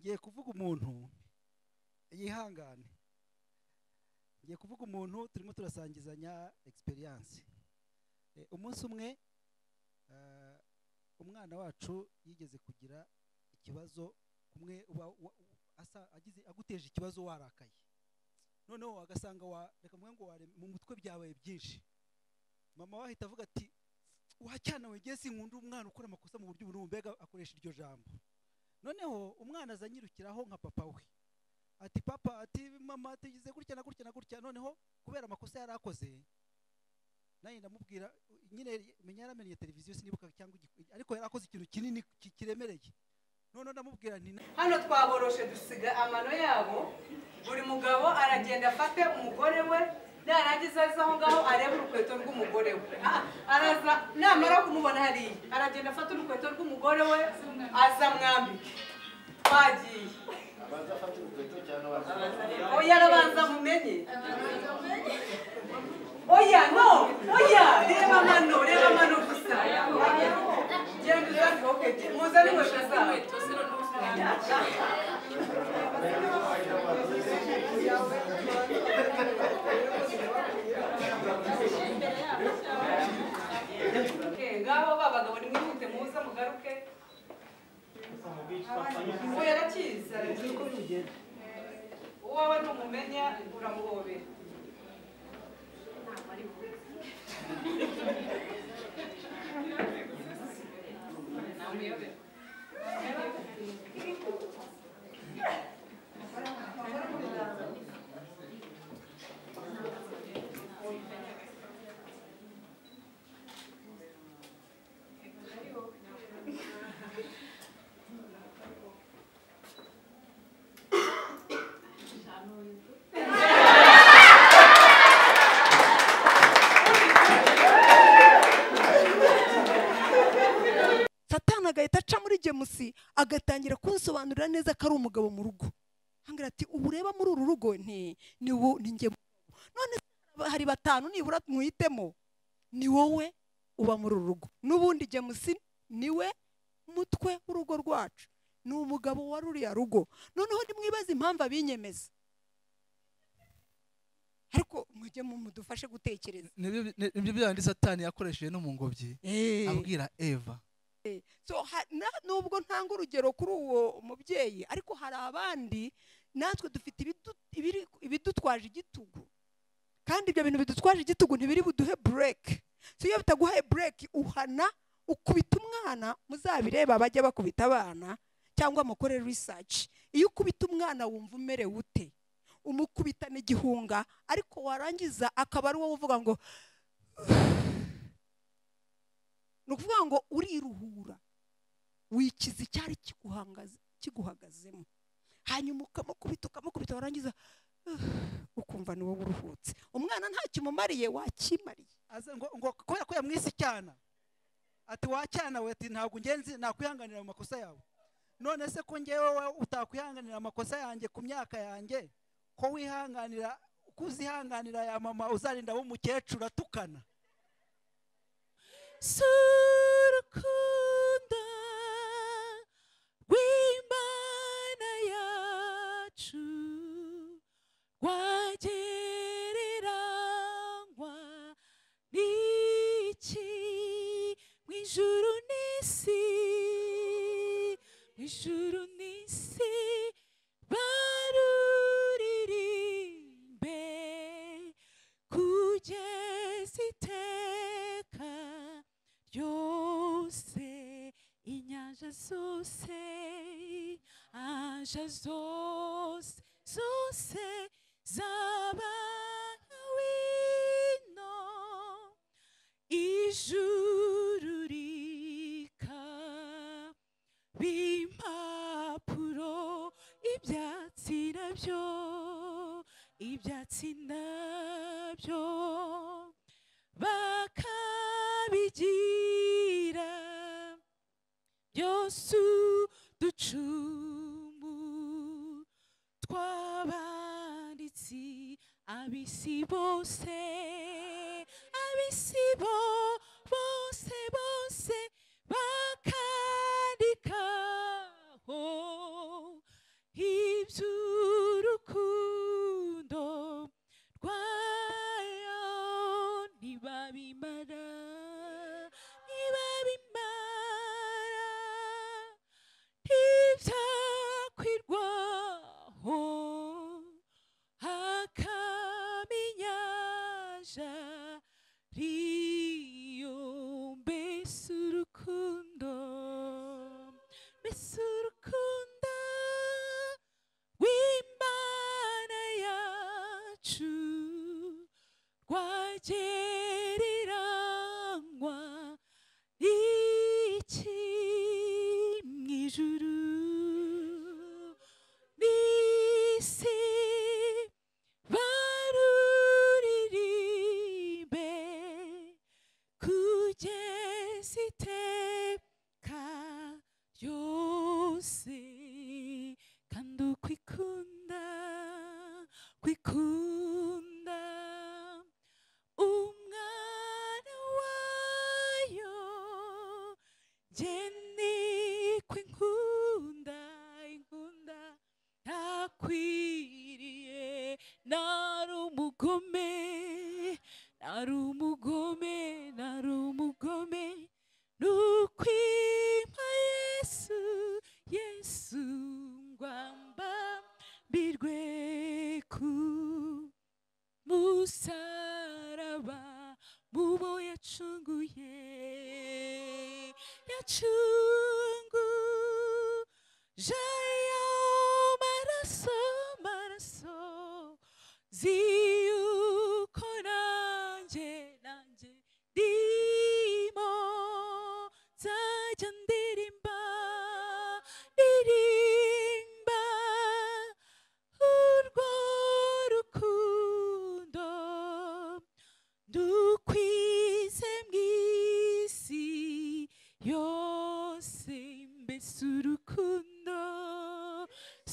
Ngiye kuvuga umuntu yihangane, ngiye kuvuga umuntu turimo turasangizanya experience. Umunsi umwe umwana wacu yigeze kugira ikibazo, kumwe asa agize aguteje ikibazo warakaye, noneho agasanga reka mvuge ngo mu mutwe byabaye byinshi. Mama wahita avuga ati wacyana we ngiye sinkunda umwana ukora amakosa mu buryo ubu, mbega akoresha iryo jambo. Noneho umwana azanyirukiraho nka papa we ati papa, ati mama atigize gutya na gutya na gutya. Noneho kubera amakosa yarakoze naye ndamubwira nyine menya yaramenye televiziyo sinibuka cyangwa ariko yarakoze ikintu kinini kiremereye. Noneho ndamubwira nti hano twaboroshe dusiga amano yabo, buri mugabo aragenda afate umugore we, narangiza aza aho ngaho arebe urukweto rw'umugore we. Araza namara kumubona hariya aragenda afata urukweto rw'umugore we aza mwambike. Twagiye oya arabanza mumenye. Oya no, oya reba amano, reba amano gusa. Genda uzane, okay, muzane inkweto zawe. Ngaho ba bagabo nimwihute muze mugaruke. Oya arakiza, uwawe numumenya uramuhobera. Satani agahita aca muri James agatangira kunsobanurira neza ko ari umugabo mu rugo. Hangira ati ubu ureba muri uru rugo nti ni njye. None hari batanu nibura mwitemo, ni wowe uba muri uru rugo. N'ubundi James niwe mutwe w'urugo rwacu, ni umugabo wa ruriya rugo. Noneho ndimwibaza impamvu abinyemeza, ariko mujye mudufashe gutekereza. Nibyo byandi Satani yakoresheje no mu ngobyi abwira Eva. So nubwo ntanga urugero kuri uwo mubyeyi, ariko hari abandi natwe dufite ibidutwaje igitugu, kandi ibyo bintu bidutwaje igitugu ntibiri buduhe break. So iyo bitaguhaye break uhana ukubita umwana. Muzabireba bajya bakubita abana cyangwa mukore research. Iyo ukubita umwana wumva umerewe ute? Umukubita n'igihunga, ariko warangiza akaba ari wowe uvuga ngo ni ukuvuga ngo uriruhura, wikiza icyari kiguhagazemo, hanyuma ukamukubita ukamukubita, warangiza ukumva ni wowe uruhutse. Umwana ntacyo umumariye, wakimariye. Ngo kubera ko yamwise icyana, ati wacyana we, ati ntabwo ngenzi nakwihanganira mu makosa yawe. None se ko ngewe utakwihanganira amakosa yanjye ku myaka yanjye, ko wihanganira kuzihanganira ya mama uzarinda w'umukecuru atukana. Surukundo rw'Imana yacu rwagereranywa n'iki mu ijuru n'isi, mu ijuru n'isi baruririmbe kugeza iteka ryose. Inyanja zose, anja zose zose zaba wino, ijuru rikaba impapuro, ibyatsi nabyo, ibyatsi nabyo bakabigira byose uducumu tw'abanditsi. Ab'isi bose, ab'isi bose bose bakandikaho Iteka ryose kandi ukwikunda kwikunda umwana wayo jye kwinkunda inkunda ntakwiriye nari umugome nari umugome nari umugome nukwimpa Yesu Yesu ngwambambirwe ku musaraba mubo yacunguye yacunguje ayo maraso maraso ziyuko nanjye nanjye ndimo nzajya ndirimba ndirimba urwo rukundo ndukwize mw'isi yose mbese urukundo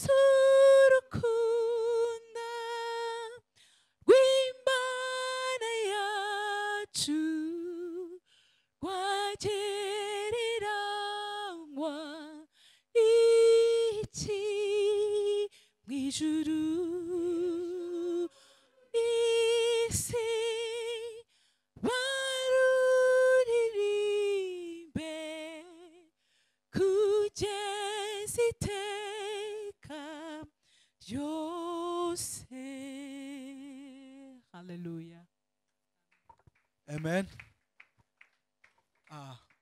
si urukundo rw'Imana yacu rwagereranywa iki mw'ijuru isi baruririmbe kugeza iteka ryose. Haleluya. Amen.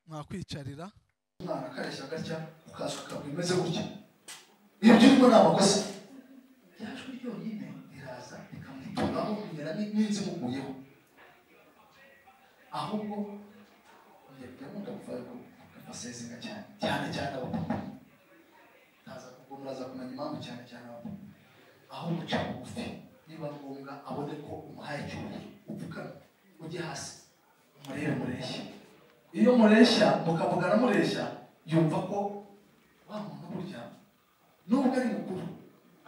Mwakwicarira. Umwana akareshya gatya ukaza ukabona imeze gutya, ibyo urimo ni amakosa. Ryajwi ryonyine riraza rikamwituraho bimera n'inzu imuguyeho. Ahubwo ndakunda kubasezinga cyane cyane cyane abapapa, ntaza ubwo muraza kumenya impamvu cyane cyane abapapa. Aho guca bugufi niba ngombwa abone ko umuhaye icyubahiro, upfukame ujye hasi umurebe mureshya. Iyo mureshya mukavugana mureshya, yumva ko wa muntu burya nubwo ari mukuru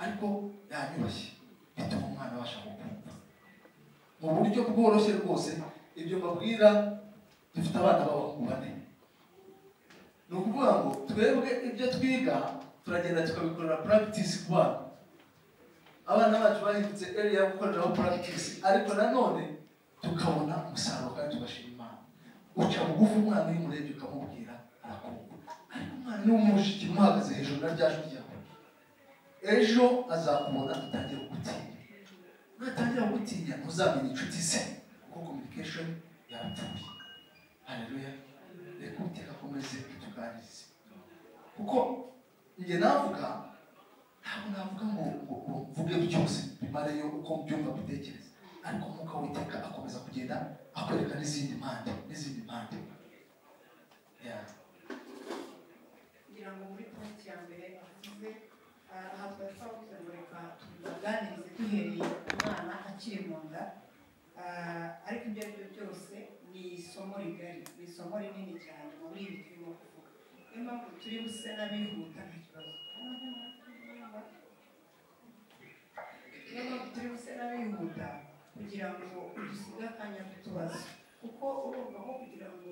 ariko yanyubashye, bituma umwana abasha kukumva mu buryo bworoshye rwose. Ibyo mbabwira, dufite abana b'abahungu bane, ni ukuvuga ngo twebwe ibyo twiga turagenda tukabikorera practice ku bana. Abana bacu bahindutse area yo gukoreraho practice, ariko nanone tukabona umusaruro kandi tugashima Imana. Uca bugufi umwana iyo umurebye ukamubwira arakumva, ariko umwana niba umushyigikiye umuhagaze hejuru na rya jwi ryawe, ejo azakubona atangira kugutinya. Natangira kugutinya ntuzamenya inshuti ze, kuko communication yarapfuye. Haleluya. Reka Uwiteka akomeze atuganirize, kuko njye navuga ntabwo navuga ngo mvuge byose bimareyo uko mbyumva mbitekereza, ariko umwuka w'Uwiteka akomeza kugenda akwereka n'izindi mpande n'izindi mpande. Ngira ngo muri point ya mbere avuze aha twari twavuze ngo reka tubaganirize duhereye ku mwana akiri mu nda, ariko ibyo ari byo byose ni isomo rigari, ni isomo rinini cyane muri ibi turimo kuvuga. Niyo mpamvu turi buse n'abihuta nta kibazo. Niyo mpamvu turi buse n'abihuta kugira ngo dusige akanya k'utubazo, kuko urumva nko kugira ngo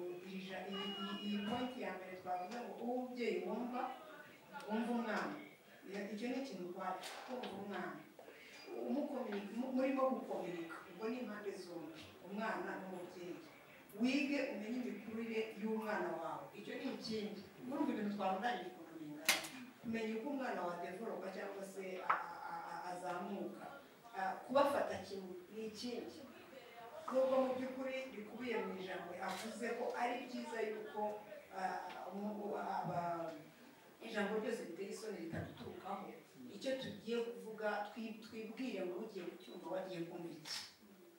iyi point ya mbere twavuze ngo uwo umubyeyi wumva umwana, icyo ni ikintu ukwacu kumva umwana murimo gukominika, ubwo ni impande zombi umwana n'umubyeyi. Wige umenye imikurire y'umwana wawe, icyo ni ikindi. Urumva ibintu twarundanyije ukuntu bingana, kumenya uko umwana wa developa cyangwa se azamuka, kubafata kimwe ni ikindi. Nubwo mu by'ukuri bikubiye mu ijambo avuze ko ari byiza yuko ijambo ryose riteye isoni ritaduturukaho, icyo tugiye kuvuga twibwire ngo ugiye kucyumva wagiye kumva iki?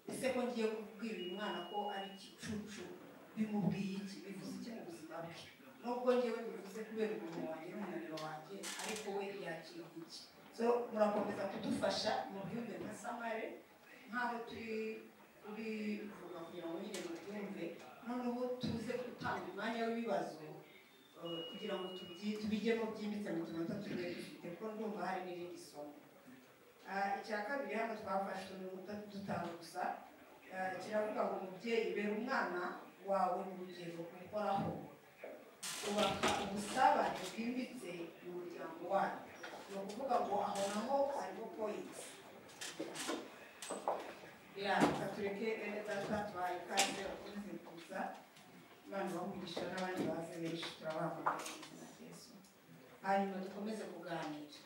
Ese ko ngiye kubwira uyu mwana ko ari igicucu bimubwiye iki? Bivuze iki mu buzima bwe? Nubwo ngewe bivuze kubera umuntu wanjye n'umunaniro wanjye, ariko we yakira iki? So murakomeza kudufasha mu byumve nka samare nk'aho turi kubivuga kugira ngo nyine mubyumve, Noneho tuze gutanga umwanya w'ibibazo kugira ngo tubijyemo byimbitse mu tunota tugiye dufite, kuko ndumva hari n'irindi somo. Icya kabiri hano twafashe utunota dutanu gusa, kiravuga ngo umubyeyi bera umwana wawe urugero uhoraho, ubaka ubusabane bwimbitse mu muryango wanyu. Ni ukuvuga ngo aho naho harimo points. Reka tureke bene data tubaye ikaze bakomeze kuza, Imana ibahe n'abandi baze benshi, turabahamagara mu izina rya Yesu. Hanyuma dukomeze kuganira.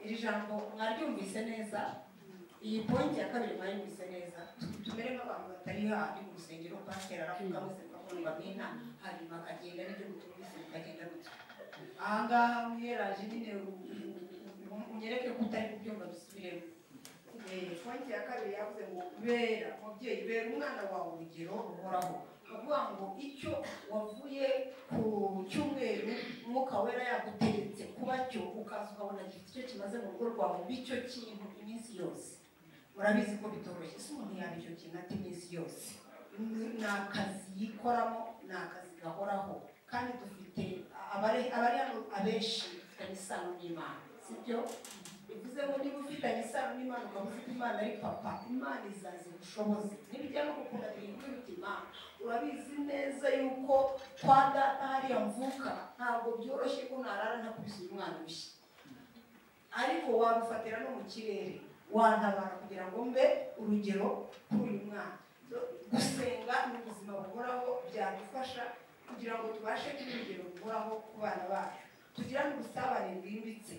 Iri jambo mwaryumvise neza, iyi point ya kabiri mwayumvise neza. Tumere nk'abantu batari hahandi mu rusengero, pasiteri aravuga mwese mukakumva amina, hanyuma akagenda n'ibyo mutumvise bikagenda gutyo. Aha ngaha mweraje nyine unyereke ko utari kubyumva dusubiremo. Point ya kabiri yavuze ngo bera mubyeyi, bera umwana wawe urugero ruhoraho. Bavuga ngo icyo wavuye ku cyumweru Umwuka Wera yagutegetse kuba cyo, ukaza ukabona gifite icyo kimaze mu rugo rwawe, bityo kintu iminsi yose. Murabizi ko bitoroshye, si umuntu yaba icyo kintu ati iminsi yose. Ni akazi yikoramo, ni akazi gahoraho, kandi dufite abari hano abenshi dufitanye isano n'Imana, sibyo? Bivuze ngo niba ufitanye isano n'Imana ukaba uzi ko Imana ari papa, Imana izaza ubushobozi. Nibijya no kukunanira uti Imana, urabizi neza yuko kwa data hariya mvuka ntabwo byoroshye ko narara ntakubise uyu mwana ushye, ariko wabifatira no mu kirere, wantabara kugira ngo mbe urugero kuri uyu mwana. Gusenga ni ubuzima buhoraho, byadufasha kugira ngo tubashe kuba urugero ruhoraho ku bana bacu, tugirane ubusabane bwimbitse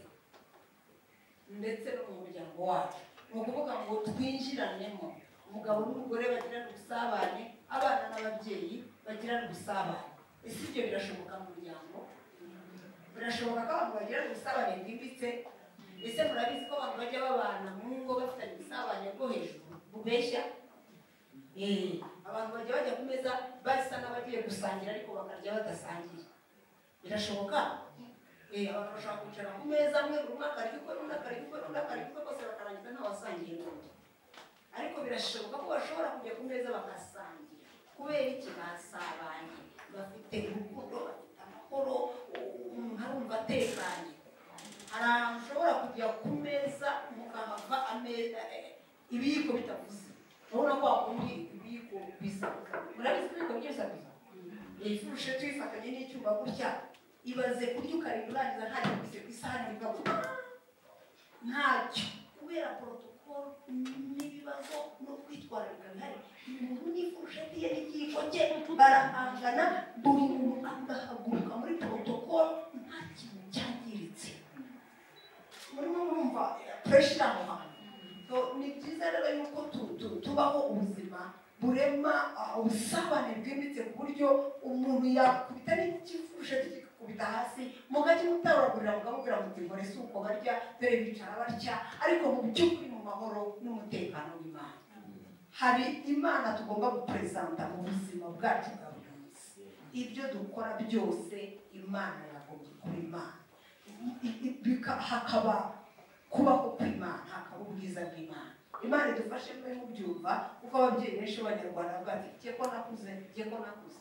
ndetse no mu muryango wacu. Ni ukuvuga ngo twinjiranemo, umugabo n'umugore bagirane ubusabane, abana n'ababyeyi bagirane ubusabane. Ese ibyo birashoboka mu muryango? Birashoboka ko abantu bagirana ubusabane bwimbitse? Ese murabizi ko abantu bajya babana mu ngo bafitanye ubusabane bwo hejuru bubeshya? Abantu bajya bajya ku meza basa n'abagiye gusangira ariko bakarya badasangiye. Birashoboka? Abantu bashobora kwicara ku meza amwe, buri umwe akarya ukwe, n'undi akarya ukwe, n'undi akarya ukwe, bose bakarangiza ntawasangiye n'undi. Ariko birashoboka ko bashobora kujya ku meza bagasangira. Kubera iki? Basabanye, bafite urukundo, bafite amahoro, umuntu arumva atekanye. Hari ahantu ushobora kujya ku meza mukahava ameza ibiyiko bitavuze. Urabona ko wakundi ibiyiko bisakuza. Murabizi ko ibiyiko bijya bisakuza? Ifurusheti tuyifatanye n'icyuma gutya, ibaze kurya ukarinda urangiza nta gikubise ku isahani bikavuga ntacyo, kubera protocol n'ibibazo no kwitwararika bihari. Umuntu n'ifurusheti ye n'ikiyiko cye barahangana, buri muntu agahaguruka muri protocol nta kintu cyangiritse. Murimo murumva pressure aho hantu. Ni byiza rero yuko tubaho ubuzima burema ubusabane bwimbitse, ku buryo umuntu yakubita n'ikifurusheti kikakubita hasi mukakimutaragurira mukamubwira muti ngo ese uko barya, dore bicara batya, ariko mu by'ukuri mu mahoro n'umutekano w'Imana. Hari Imana tugomba gupresenta mu buzima bwacu bwa buri munsi. Ibyo dukora byose Imana yagombye kuba Imana, hakaba kubaho kw'Imana, hakaba ubwiza bw'Imana. Imana idufashe mbe mubyumva, kuko ababyeyi benshi b'Abanyarwanda bavuga ati jye ko nakuze, jye ko nakuze,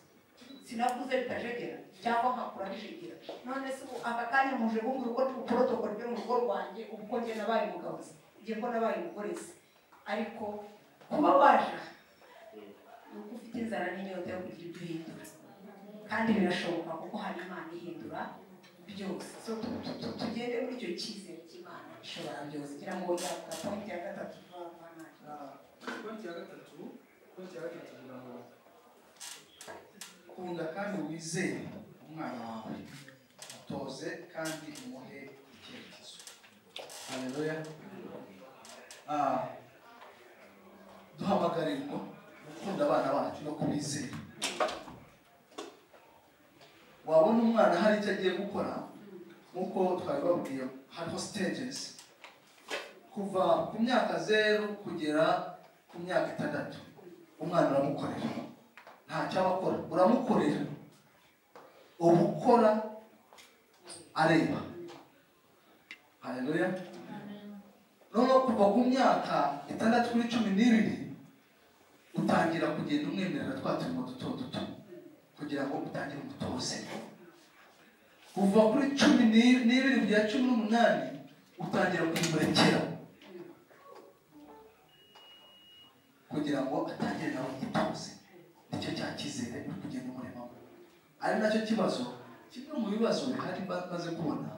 sinakuze bitajegera cyangwa nkakura bijegera. None se ubu aka kanya muje kumbwira uko ndi protocol byo mu rugo rwanjye, ubu ko njye nabaye umugabo se, jye ko nabaye umugore se. Ariko kuba waje ni uko ufite inzara n'inyota yo kugira ibyo uhindura, kandi birashoboka kuko hari Imana ihindura byose. So tugende muri icyo cyizere cy'Imana ishobora byose. Kugira ngo yavuga point ya gatatu. Point ya gatatu ivuga ngo kunda kandi wizere umwana wawe, utoze kandi umuhe icyerekezo. Haleluya. Duhamagarirwa gukunda abana bacu no kubizera. Wabona umwana hari icyo agiye gukora, nk'uko twabibabwiye hariho stages kuva ku myaka 0 kugera ku myaka 6. Umwana uramukorera, ntacyo aba akora, uramukorera, uba ukora areba. Haleluya. Noneho kuva ku myaka 6 kuri 12 Utangira kugenda umwemerera twa turimo duto duto kugira ngo utangire umutoze. Kuva kuri 12 kugera 18 utangira kumurekera kugira ngo atangire nawe yitoze. Nicyo cya cyizere uri kugenda umuremamo. Ari nacyo kibazo, kimwe mu bibazo bihari maze kubona,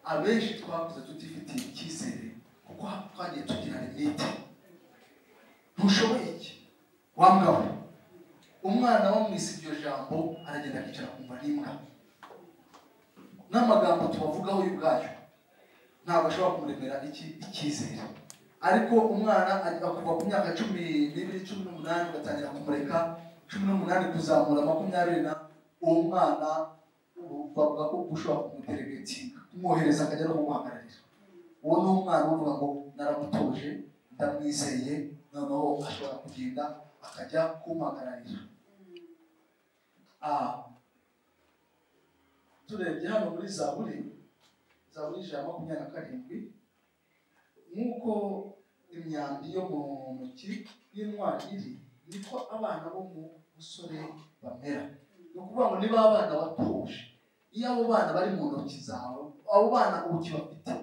abenshi twakuze tutifitiye icyizere kuko twagiye tugira limite. Ntushoboye iki wa mugabo? Umwana wamwise iryo jambo aragenda akicara akumva n'imbwa. N'amagambo tubavugaho y'ubwayo ntabwo ashobora kumuremera iki icyizere. Ariko umwana kuva ku myaka 12, 18 ugatangira kumureka, 18 kuzamura 20 na uwo mwana bavuga ko ushobora kumuderegetinga, kumwohereza akajya no kumuhagararira. Uwo ni umwana uvuga ngo naramutoje, ndamwizeye, noneho ashobora kugenda akajya kumuhagararira. Turebye hano muri Zaburi, Zaburi 127, nk'uko imyambi yo mu ntoki y'intwari iri, niko abana bo mu musore bamera. Ni ukuvuga ngo niba abana batuje, iyo abo bana bari mu ntoki zawe, abo bana ukibafite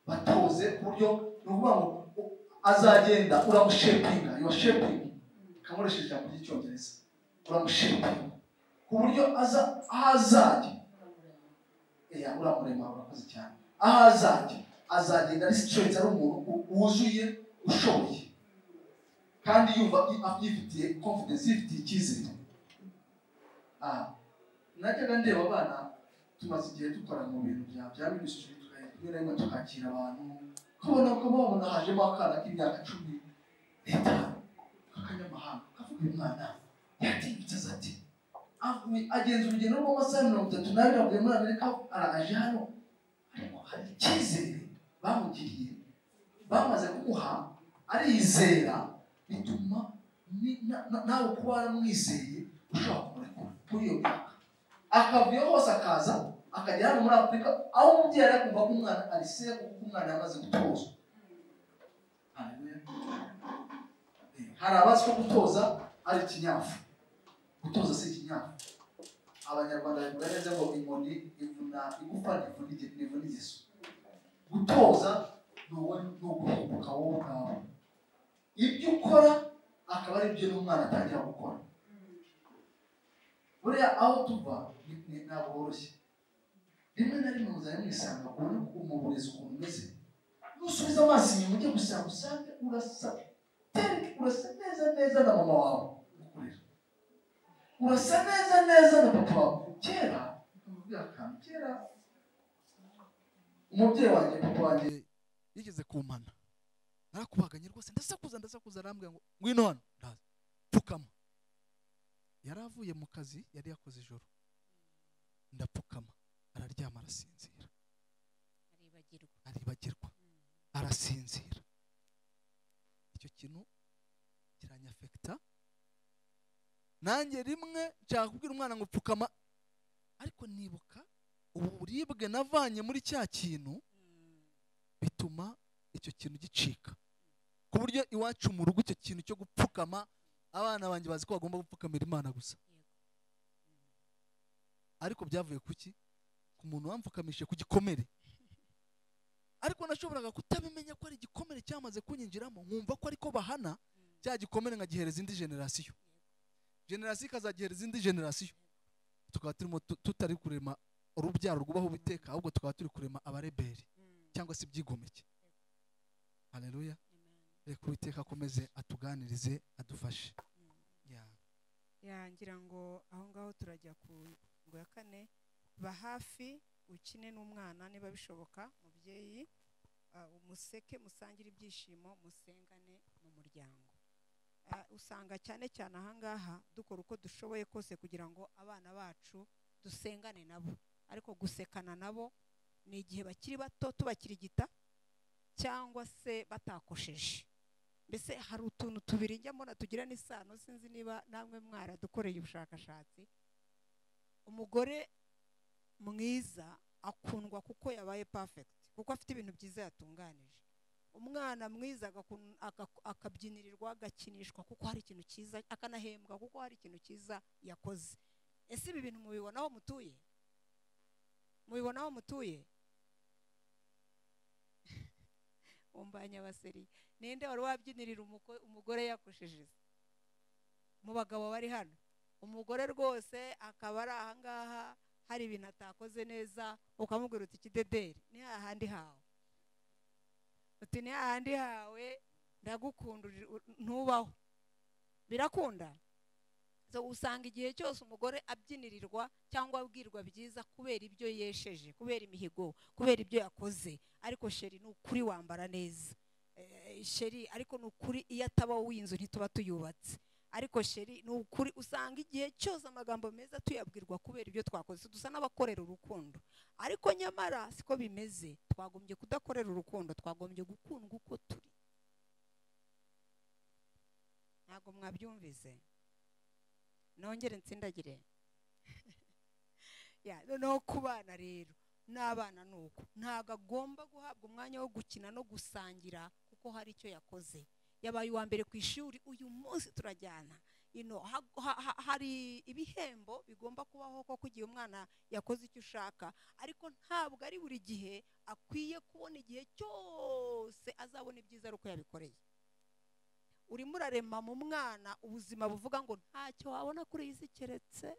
batoze ku buryo ni ukuvuga ngo azagenda uramushepinga, you are shaping, kamuresheje ijambo ry'icyongereza, uramushepinga ku buryo aza aho azajya, uramurema, urakoze cyane, aho azajya azagenda ari straight, ari umuntu wuzuye ushoboye kandi yumva yifitiye confidence, yifitiye icyizere. Najyaga ndeba abana tumaze igihe dukora mu bintu bya ministry, rimwe na rimwe tukakira abantu, ukabona ko babona hajemo akana k'imyaka 15 k'akanyamahanga, kavuga uyu mwana yatinyutse ati agenza urugendo rw'amasaha 32 avuye muri Amerika araje hano, ariko hari icyizere bamugiriye, bamaze kumuha arizera, bituma nawe kuba waramwizeye ushobora kumurekura kuri iyo myaka, akavuye hose akaza akagera hano muri Afurika, aho umubyeyi ari kumva ko umwana ari se, kuko umwana yamaze gutozwa. Hari abazi ko gutoza ari ikinyafu. Gutoza si ikinyafu. Abanyarwanda bavuga neza ngo inkoni ivuna igufa ntivuna igeso. Gutoza ni uguhinduka wowe ubwawe, ibyo ukora akaba ari byo n'umwana atangira gukora. Buriya aho tuva ntabwo horoshye. Rimwe na rimwe muzajya mwisanga ubone mu burezi ukuntu umeze, nusubiza amaso inyuma ujye gusanga usange urasa urasa neza neza na mama wawe ukurera, urasa neza neza na papa wawe. Kera kera umubyeyi wanjye, papa wanjye yigeze kumpana, narakubaganye rwose, ndasakuza arambwira ngo ngwino hano, ndaza pfukama. Yari avuye mu kazi yari yakoze ijoro, ndapfukama, araryama arasinzira, aribagirwa arasinzira. Icyo kintu kiranyafekita nanjye. Rimwe nshaka kubwira umwana ngo pfukama, ariko nibuka uburibwe navanye muri cya kintu, bituma icyo kintu gicika, ku buryo iwacu mu rugo icyo kintu cyo gupfukama abana banjye bazi ko bagomba gupfukamira Imana gusa. Ariko byavuye kuki? Ku muntu wamfukamishije ku gikomere. Ariko nashoboraga kutabimenya ko ari igikomere cyamaze kunyinjiramo, nkumva ko ariko bahana cya gikomere nkagihereza indi generasiyo, generasiyo ikazagihereza indi generasiyo, tukaba turimo tutari kurema urubyaro rwubaho Uwiteka, ahubwo tukaba turi kurema abareberi cyangwa se ibyigomeke. Haleluya. Reka Uwiteka akomeze atuganirize, adufashe. Ngira ngo aho ngaho turajya ku ngingo ya 4. Ba hafi ukine n'umwana niba bishoboka, mubyeyi, umuseke, musangire ibyishimo, musengane mu muryango. Usanga cyane cyane ahangaha dukora uko dushoboye kose kugira ngo abana bacu dusengane nabo, ariko gusekana nabo ni igihe bakiri bato tubakirigita cyangwa se batakosheje. Mbese hari utuntu tubiri njya mbona tugira n'isano, sinzi niba namwe mwaradukoreye ubushakashatsi. Umugore mwiza akundwa kuko yabaye perfect, kuko afite ibintu byiza yatunganije. Umwana mwiza akabyinirirwa, agakinishwa kuko hari ikintu cyiza, akanahembwa kuko hari ikintu cyiza yakoze. Ese ibi bintu mubibona aho mutuye? Mubibona aho mutuye? Umbanya abaseri. Ninde wari wabyinirira umugore yakosheje? Mu bagabo bari hano, umugore rwose akaba ari ahangaha hari ibintu atakoze neza, ukamubwira uti kidederi ni hahandi hawe, uti ni hahandi hawe, ndagukunda ntubaho. Birakunda. So usanga igihe cyose umugore abyinirirwa cyangwa abwirwa byiza kubera ibyo yesheje, kubera imihigo, kubera ibyo yakoze. Ariko sheri ni ukuri wambara neza, sheri ariko ni ukuri iyo ataba w'inzu ntituba tuyubatse, ariko sheri ni ukuri. Usanga igihe cyose amagambo meza tuyabwirwa kubera ibyo twakoze, dusa n'abakorera urukundo, ariko nyamara siko bimeze. Twagombye kudakorera urukundo, twagombye gukundwa uko turi. Ntabwo mwabyumvise? Nongere nsindagire. Ya, noneho ku bana rero, n'abana nuko ntabwo agomba guhabwa umwanya wo gukina no gusangira kuko hari icyo yakoze. Yabaye uwa mbere ku ishuri, uyu munsi turajyana. Hari ibihembo bigomba kubaho koko igihe umwana yakoze icyo ushaka, ariko ntabwo ari buri gihe akwiye kubona igihe cyose azabona ibyiza ari uko yabikoreye. Urimo urarema mu mwana ubuzima buvuga ngo ntacyo wabona kuri iyi si keretse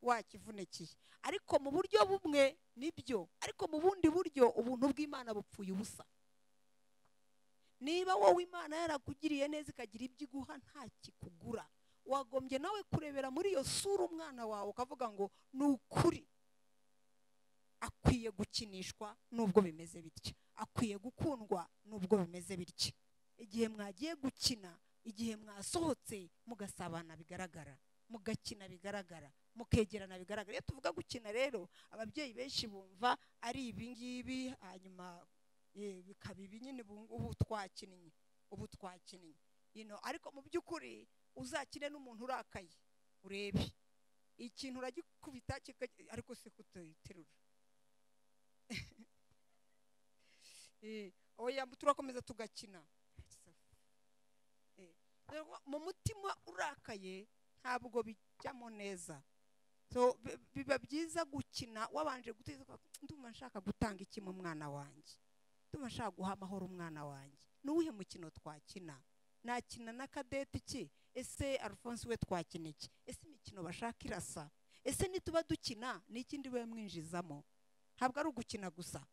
wakivunikiye. Ariko mu buryo bumwe nibyo, ariko mu bundi buryo ubuntu bw'Imana bupfuye ubusa. Niba wowe Imana yarakugiriye neza ikagira ibyo iguha nta kikugura, wagombye nawe kurebera muri iyo sura umwana wawe ukavuga ngo ni ukuri akwiye gukinishwa nubwo bimeze bityo, akwiye gukundwa nubwo bimeze bityo. Igihe mwagiye gukina, igihe mwasohotse mugasabana bigaragara, mugakina bigaragara, mukegerana bigaragara. Iyo tuvuga gukina rero, ababyeyi benshi bumva ari ibi ngibi, hanyuma bikaba ibi nyine ubu twakinnye, ubu twakinnye. Ariko mu by'ukuri uzakine n'umuntu urakaye urebe ikintu uragikubita, ariko se kutiterura. Oya, turakomeza tugakina. Mu mutima urakaye ntabwo bijyamo neza. So biba byiza gukina wabanje gutekereza, ndumva nshaka gutanga iki mu mwana wanjye, ndumva nshaka guha amahoro umwana wanjye. Nuwuhe mukino twakina? Nakina na Kadete iki? Ese Alphonse we twakina iki? Ese imikino bashaka irasa? Ese nituba dukina n'ikindi we mwinjizamo? Ntabwo ari ugukina gusa,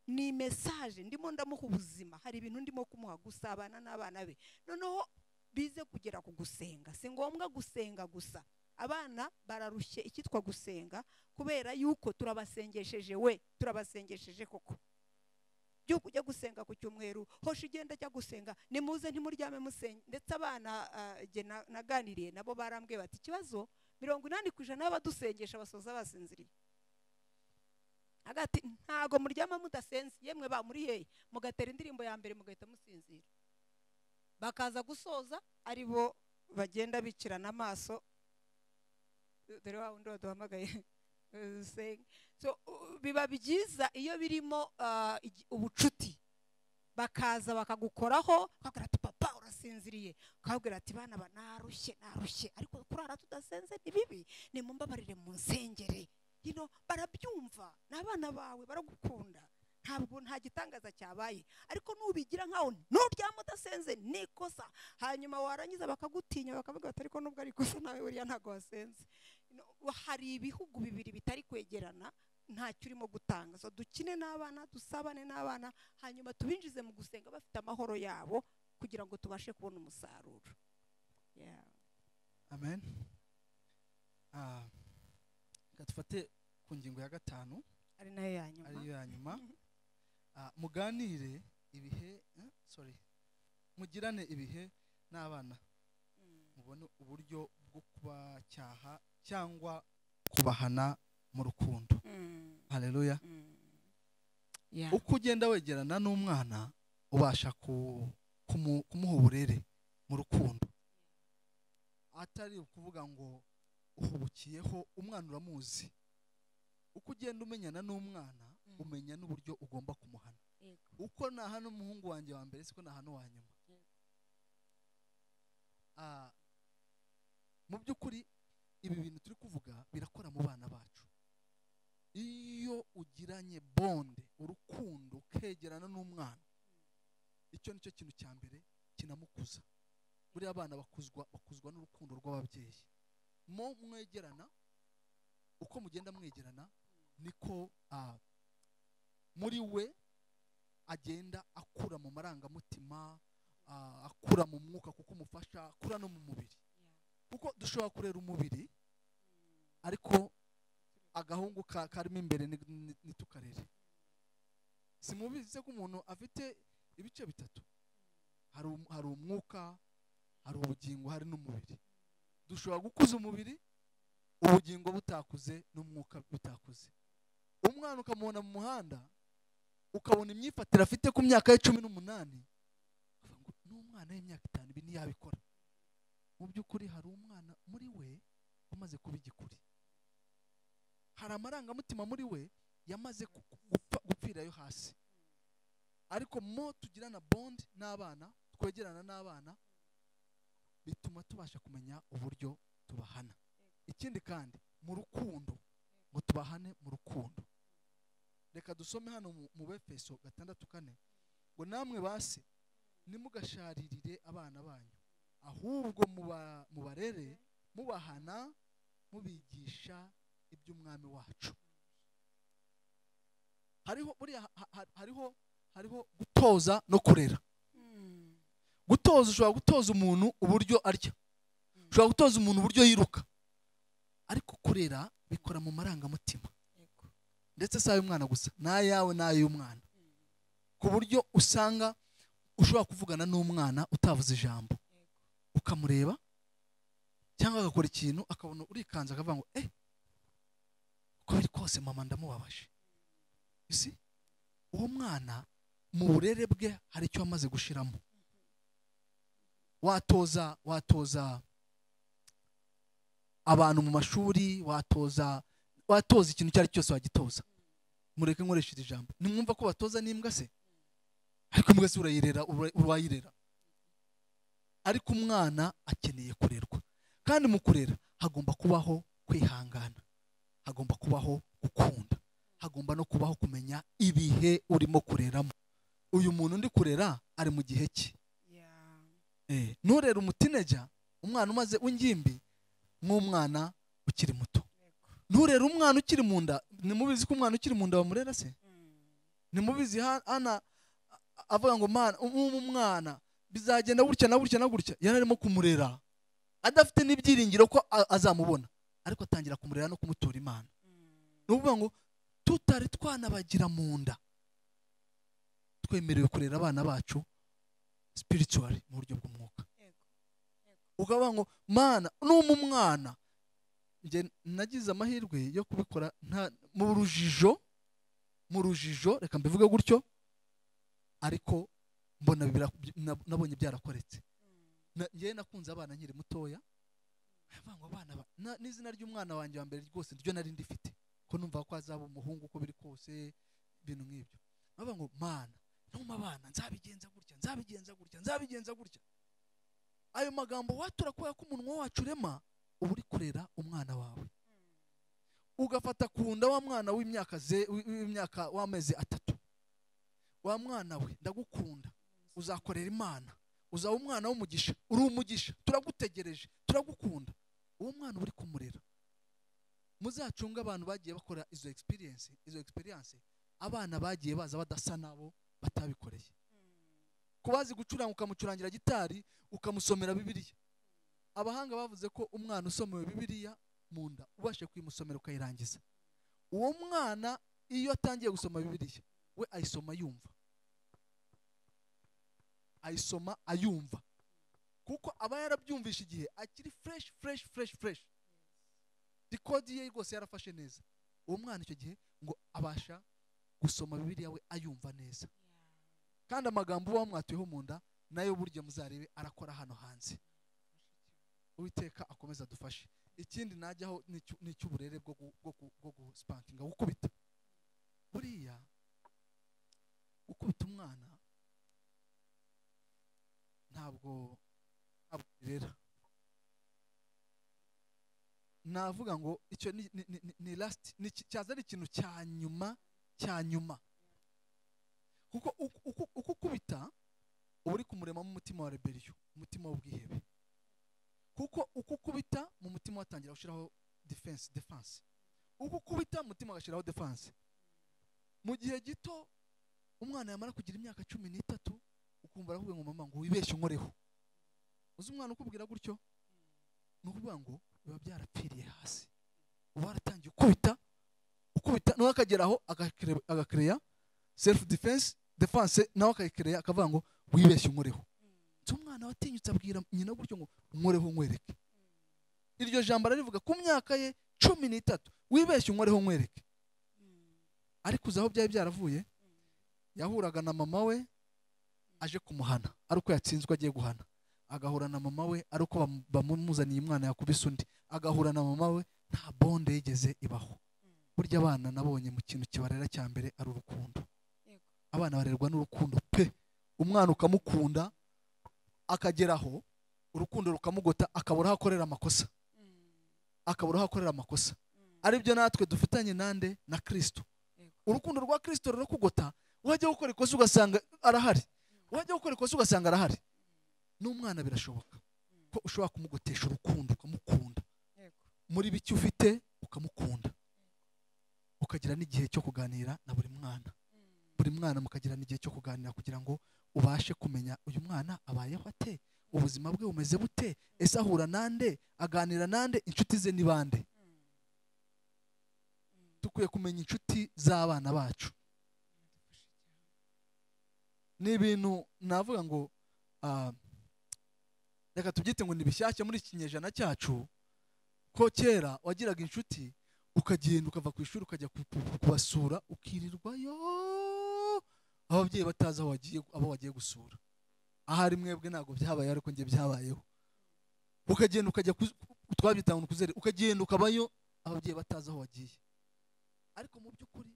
ni message ndimo ndamuha ubuzima. Hari ibintu ndimo kumuha, gusabana n'abana be, noneho bize kugera ku gusenga. Si ngombwa gusenga gusa, abana bararushye icyitwa gusenga kubera yuko turabasengesheje, we turabasengesheje koko. Byo kujya gusenga ku cyumweru, hoshi igenda ajya gusenga, nimuze ntimuryame musenge. Ndetse abana naganiriye nabo barambwiye bati ikibazo 80% y'abadusengesha basoza basinziriye. Agati ntago muryama mudasenze, yemwe ba muri hehe mugatera indirimbo ya mbere mugahita musinzira. Bakaza gusoza ari bo bagenda bikirana amaso, dore wa wundi waduhamagaye. So biba byiza iyo birimo ubucuti, bakaza bakagukoraho, bakabwira ati papa urasinziriye, ukabwira ati bana ba narushye narushye, ariko kurara tudasenze ni bibi, nimumbabarire munsengere. Barabyumva, n'abana bawe baragukunda, ntabwo nta gitangaza cyabaye. Ariko nubigira nkaho nuryama udasenze ni ikosa, hanyuma warangiza bakagutinya bakavuga bati ariko nubwo ari ikosa nawe buriya ntabwo wasenze. Hari ibihugu bibiri bitari kwegerana, ntacyo urimo gutanga. So dukine n'abana, dusabane n'abana, hanyuma tubinjize mu gusenga bafite amahoro yabo kugira ngo tubashe kubona umusaruro. Amen. Dufate ku ngingo ya 5 ari nayo ya nyuma, ariyo ya nyuma. Muganire ibihe, mugirane ibihe n'abana, mubone uburyo bwo kubacyaha cyangwa kubahana mu rukundo. Haleluya. Uko ugenda wegerana n'umwana ubasha kumuha uburere mu rukundo, atari ukuvuga ngo uhubukiyeho. Umwana uramuzi, uko ugenda umenyana n'umwana umenya n'uburyo ugomba kumuhana. Uko nahana umuhungu wanjye wa mbere siko nahana uwa nyuma. Mu by'ukuri ibi bintu turi kuvuga birakora mu bana bacu. Iyo ugiranye bonde, urukundo, ukegerana n'umwana, icyo nicyo kintu cya mbere kinamukuza. Buriya abana bakuzwa n'urukundo rw'ababyeyi. Mo mwegerana, uko mugenda mwegerana niko muri we agenda akura mu marangamutima, akura mu mwuka kuko umufasha, akura no mu mubiri. Kuko dushobora kurera umubiri ariko agahungu karimo imbere nitukarere. Simubizi ko umuntu afite ibice bitatu, hari umwuka, hari ubugingo, hari n'umubiri. Dushobora gukuza umubiri, ubugingo butakuze n'umwuka butakuze. Umwana ukamubona mu muhanda, ukabona imyifatire afite ku myaka ya 18, ukavuga ngo n'umwana w'imyaka 5 ibi ntiyabikora. Mu by'ukuri hari umwana muri we wamaze kuba igikuri, hari amarangamutima muri we yamaze gupfirayo hasi. Ariko mo tugirana bond n'abana, twegerana n'abana, bituma tubasha kumenya uburyo tubahana. Ikindi kandi mu rukundo, ngo tubahane mu rukundo. Reka dusome hano mu Befeso 6:4 ngo namwe base nimugasharirire abana banyu, ahubwo mubarere mubahana mubigisha iby'umwami wacu. Hariho buriya hariho gutoza no kurera. Gutoza, ushobora gutoza umuntu uburyo arya, ushobora gutoza umuntu uburyo yiruka, ariko kurera bikora mu marangamutima, ndetse si ay'umwana gusa, n'ayawe n'ay'umwana, ku buryo usanga ushobora kuvugana n'umwana utavuze ijambo, ukamureba cyangwa agakora ikintu akabona urikanze akavuga ngo uko biri kose mama ndamubabaje. Isi uwo mwana mu burere bwe hari icyo amaze gushiramo. Watoza abantu mu mashuri, watoza ikintu icyo ari cyose wagitoza. Mureke nkoresha iri jambo, nimwumva ko batoza n'imbwa se, ariko imbwa se urayirera, urayirera. Ariko umwana akeneye kurerwa, kandi mu kurera hagomba kubaho kwihangana, hagomba kubaho gukunda, hagomba no kubaho kumenya ibihe urimo kureramo. Uyu muntu ndi kurera ari mu gihe cye. Nturera umutineja, umwana umaze w'ingimbi, nk'umwana ukiri muto. Nturera umwana ukiri mu nda. Nimubizi ko umwana ukiri mu nda bamurera se? Nimubizi hana avuga ngo mana umwana bizagenda gutya na gutya na gutya, yari arimo kumurera adafite n'ibyiringiro ko azamubona, ariko atangira kumurera no kumutura Imana. Ni ukuvuga ngo tutari twanabagira mu nda, twemerewe kurera abana bacu spiritually, mu buryo bw'umwuka. Ukavuga ngo mana n'umwana, nge nagize amahirwe yo kubikora mu rujijo, reka mbivuge gutyo, ariko mbona nabonye byarakoretse. Ngewe nakunze abana nkiri mutoya, ngo abana n'izina ry'umwana wanjye wa mbere rwose ryo nari ndifite, ko numva ko azaba umuhungu uko biri kose, ibintu nk'ibyo. Bavuga ngo mana numa abana nzabigenza gutya, nzabigenza gutya, nzabigenza gutya. Ayo magambo watura kubera ko umunwa wacu urema, uba uri kurera umwana wawe. Ugafata ku nda wa mwana w'imyaka w'amezi 3, wa mwana we ndagukunda, uzakorera Imana, uzaba umwana w'umugisha, uri umugisha, turagutegereje, turagukunda. Uwo mwana uri kumurera. Muzacunga abantu bagiye bakora izo experience, abana bagiye baza badasa nabo batabikoreye. Kubazi gucuranga ukamucurangira gitari, ukamusomera Bibiliya. Abahanga bavuze ko umwana usomewe Bibiliya mu nda, ubashe kuyimusomera ukayirangiza, uwo mwana iyo atangiye gusoma Bibiliya we ayisoma yumva, ayisoma ayumva, kuko aba yarabyumvishe igihe akiri fresh fresh fresh fresh, dikodi ye rwose yarafashe neza. Uwo mwana icyo gihe ngo abasha gusoma Bibiliya we ayumva neza. Kandi amagambo uba mwatuyeho mu nda nayo burya muzarebe arakora hano hanze. Uwiteka akomeza adufashe. Ikindi najyaho ni icy'uburere bwo guspankinga, gukubita. Buriya Gukubita umwana ntabwo birera. Navuga ngo icyo ni last, ni cyaza ari ikintu cya nyuma, kuko uko ukubita uba uri kumuremamo umutima wa rebellion, umutima w'ubwihebe, kuko uko ukubita mu mutima watangira gushyiraho defense, uko ukubita mu mutima agashyiraho defense. Mu gihe gito umwana yamara kugira imyaka 13 ukumva aravuga ngo mama ngo wibeshye unkoreho. Uzi umwana ukubwira gutyo, ni ukuvuga ngo biba byarapfiriye hasi, uba waratangiye ukubita nawe akageraho agakereya self defense, nawe akayikereya akavuga ngo wibeshye unkoreho. Nzi umwana watinyutse abwira nyina gutyo ngo unkoreho nkwereke. Iryo jambo ararivuga ku myaka ye 13, wibeshye unkoreho nkwereke. Ariko uzi aho byari byaravuye? Yahuraga na mama we aje kumuhana ari uko yatsinzwe agiye guhana, agahura na mama we ari uko bamumuzaniye umwana yakubise undi, agahura na mama we, nta bonde yigeze ibaho. Burya abana nabonye mu kintu kibarera cya mbere ari urukundo. Abana barerwa n'urukundo pe. Umwana ukamukunda akageraho urukundo rukamugota, akabura aho akorera amakosa, akabura aho akorera amakosa. Aribyo natwe dufitanye nande na Kristo. Urukundo rwa Kristo rurakugota, wajya gukora ikosa ugasanga arahari, wajya gukora ikosa ugasanga arahari. N'umwana birashoboka ko ushobora kumugotesha urukundo, ukamukunda muri bike ufite, ukamukunda, ukagira n'igihe cyo kuganira na buri mwana. Buri mwana mukagira n'igihe cyo kuganira kugira ngo ubashe kumenya uyu mwana abayeho ate, ubuzima bwe bumeze bute, ese ahura nande, aganira nande, inshuti ze ni bande. Dukwiye kumenya inshuti z'abana bacu. Ni ibintu navuga ngo reka tubyite ngo ni bishyashya muri iki kinyejana cyacu, ko kera wagiraga inshuti ukagenda ukava ku ishuri ukajya kubasura, ukirirwayo ababyeyi batazi aho wagiye, abo wagiye gusura. Ahari mwebwe ntabwo byabaye, ariko njye byabayeho. Ukagenda ukajya twabyita ngo kuzere, ukagenda ukabayo ababyeyi batazi aho wagiye. Ariko mu by'ukuri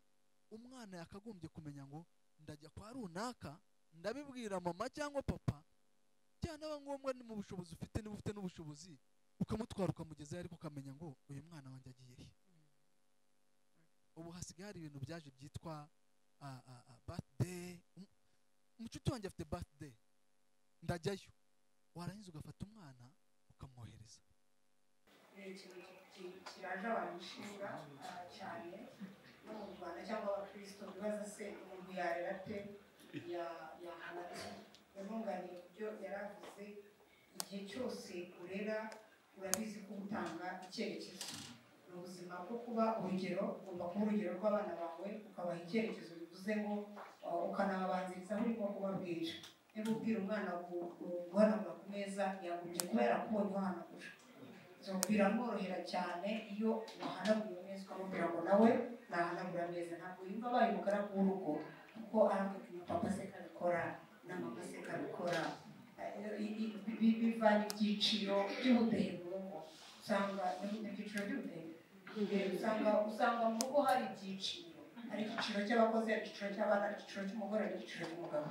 umwana yakagombye kumenya ngo ndajya kwa runaka, ndabibwira mama cyangwa papa, cyangwa ngombwa ni mu bushobozi ufite, niba ufite n'ubushobozi ukamutwara ukamugezayo, ariko ukamenya ngo uyu mwana wanjye agiye he. Ubu hasigaye hari ibintu byaje byitwa birthday. Umucuti wanjye afite birthday, ndajyayo. Warangiza ugafata umwana ukamwohereza. Ikintu kiraje abantu ishinga cyane no mu Rwanda cyangwa abakristo bibaza se umuntu yarera ate, yahana ate. Yamwunganiye ku byo yaravuze, igihe cyose urera urabizi ko utanga icyerekezo. Ni ubuzima bwo kuba urugero, ugomba kuba urugero rw'abana bawe, ukabaha icyerekezo, bivuze ngo ukanababanziriza aho urimo kubabwira. Niba ubwira umwana guhanagura ku meza, yagombye kuba yarakubonye uhanagura. Biramworohera cyane iyo wahanaguye neza ukamubwira ngo nawe nahanagura neza. Ntabwo yumva abaye umugaragu w'urugo, kuko arambwira papa se kabikora na mama se kabikora. Bivana ibyiciro by'ubudehe mu rugo, usanga ibyiciro by'ubudehe, usanga mu rugo hari ibyiciro, hari icyiciro cy'abakozi, hari icyiciro cy'abana, hari icyiciro cy'umugore, hari icyiciro cy'umugabo.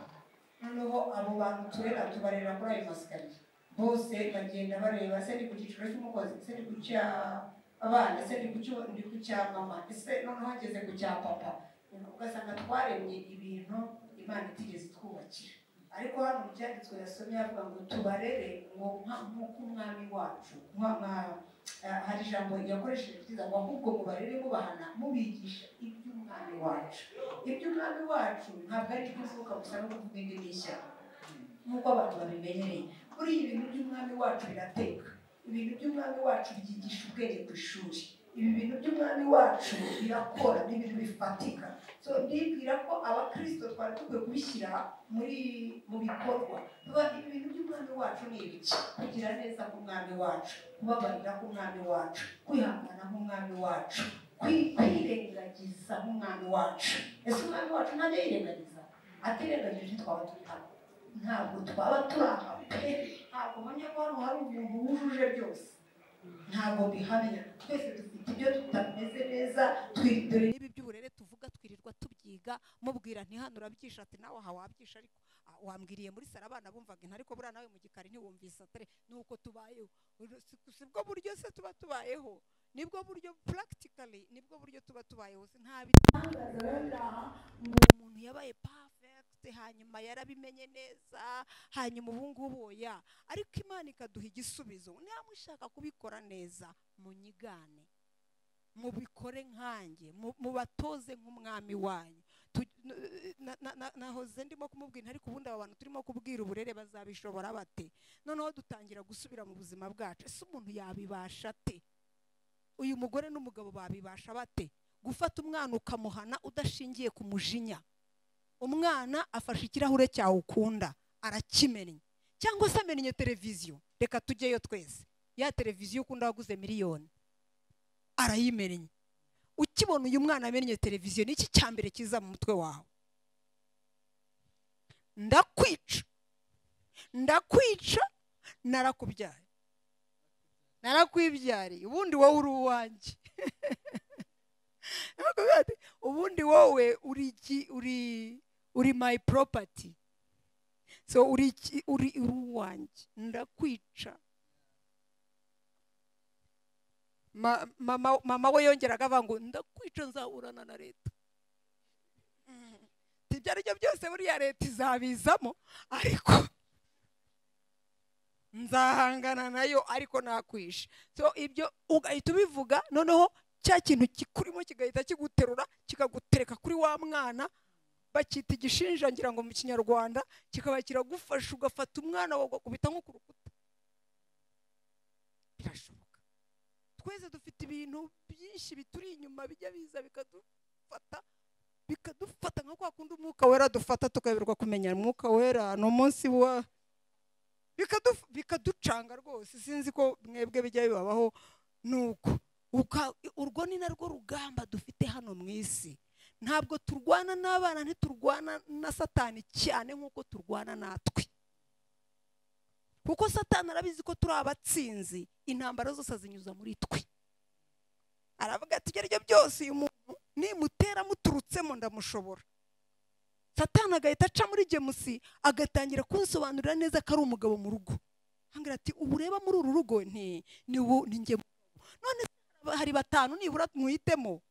Noneho abo bantu turera tubarera kuri ayo masikariye bose bagenda bareba, ese ni ku cyiciro cy'umukozi, ese ni ku cy'abana, ese ni ku cya mama, ese noneho ngeze ku cya papa. Ugasanga twaremye ibintu Imana itigeze twubakira. Ariko hano mu byanditswe yasomye avuga ngo tubarere ngo nk'uko umwami wacu, hari ijambo yakoresheje ryiza ngo ahubwo mubarere mubahana mubigisha iby'umwami wacu. Iby'umwami wacu ntabwo ari iby'umwuka gusa no kuvuga indimi nshya nk'uko abantu babimenyereye. Buriya ibintu by'umwami wacu birateka, ibintu by'umwami wacu byigisha ubwenge ku ishuri, ibi bintu by'umwami wacu birakora, ni ibintu bifatika. So ndibwira ko abakristo twari dukwiye kubishyira mu bikorwa. Ibi bintu by'umwami wacu ni ibiki? Kugira neza k'umwami wacu, kubabarira k'umwami wacu, kwihangana k'umwami wacu, kwirengagiza nk'umwami wacu. Ese umwami wacu ntajya yirengagiza? Atirengagije twaba turi hano, ntabwo twaba turi aha pe. Ntabwo mpamya ko hano hari umuntu wujuje byose, ntabwo bihamya. Twese dufite ibyo tutameze neza. Ibi by'uburere tuvuga twirirwa tubyiga. twiga, mubwira nti hano urabyisha, ati nawe aha wabyisha, ariko wambwiriye muri sara abana bumvaga, ariko buriya nawe mu gikari ntiwumvise atari nuko tubayeho. Sibwo buryo se tuba tubayeho, nibwo buryo practically, nibwo buryo tuba tubayeho. Nta bitangaza ngo umuntu yabaye perfect hanyuma yarabimenye neza hanyuma ubu ngubu oya, ariko Imana ikaduha igisubizo. Niba mushaka kubikora neza munyigane, mubikore nkanjye, mubatoze nk'umwami wanyu. Nahoze ndimo kumubwira ariko ubundi aba bantu turimo kubwira uburere bazabishobora bate? Noneho dutangira gusubira mu buzima bwacu. Ese umuntu yabibasha ate? Uyu mugore n'umugabo babibasha bate gufata umwana ukamuhana udashingiye ku mujinya? Umwana afashe ikirahure cyawe ukunda arakimennye, cyangwa se amennye televiziyo, reka tujyeyo twese, ya televiziyo ukunda waguze miliyoni arayimennye. Ukibona uyu mwana amennye televiziyo, niki cyambere kiza mu mutwe wawe? Ndakwica, ndakwica, narakubyaye, narakwibyariye, ubundi wowe uri uwanjye. Ubundi wowe uri my property, so uri uwanjye, ndakwica. Mama we yongeraga avuga ngo ndakwica nzaburana na leta. Ibyo aribyo byose buriya leta izabizamo, ariko nzahangana nayo, ariko nakwisha. So ibyo ugahita ubivuga, noneho cya kintu kikurimo kigahita kiguterura kikagutereka kuri wa mwana, bakita igishinja ngira ngo mu Kinyarwanda, kikaba kiragufasha ugafata umwana wawe ugakubita nko ku rukuta. Birashoboka. Twese dufite ibintu byinshi bituri inyuma bijya biza bikadufata, bikadufata nka kwa kundi umwuka wera dufata tukayoberwa kumenya umwuka wera ni umunsi wa bikaducanga rwose. Sinzi ko mwebwe bijya bibabaho. Nuko urwo ni narwo rugamba dufite hano mu isi. Ntabwo turwana n'abana, ntiturwana na Satani cyane nkuko turwana natwe, kuko Satani arabizi ko turi abatsinzi, intambara zose azinyuza muri twe. Aravuga ati ibyo byose uyu muntu nimutera muturutsemo ndamushobora. Satani agahita aca muri James agatangira kunsobanurira neza ko ari umugabo mu rugo. Hangira ati ubu ureba muri uru rugo nti ni njye. None hari batanu nibura mwitemo,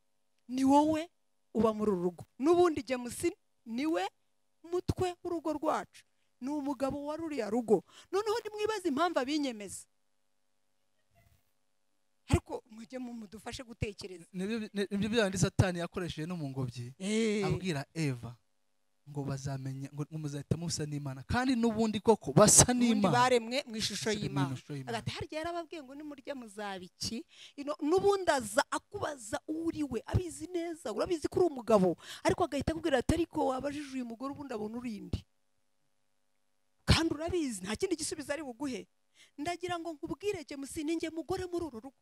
ni wowe uba muri uru rugo. N'ubundi James niwe mutwe w'urugo rwacu, ni umugabo wa ruriya rugo. Noneho ndimwibaza impamvu abinyemeza, ariko mujye mudufashe gutekereza. Nibyo byandi Satani yakoresheje no mu ngobyi abwira Eva ngo bazamenya ngo muzahita musa n'Imana, kandi n'ubundi koko basa n'Imana, baremwe mu ishusho y'Imana. Agati harya yarababwiye ngo nimurya muzabiki. N'ubundi aza akubaza uriwe, abizi neza, urabizi ko uri umugabo, ariko agahita akubwira ati ariko wabajije uyu mugore ubundi abona urindi, kandi urabizi nta kindi gisubizo ari buguhe. Ndagira ngo nkubwire James, ninjye mugore muri uru rugo.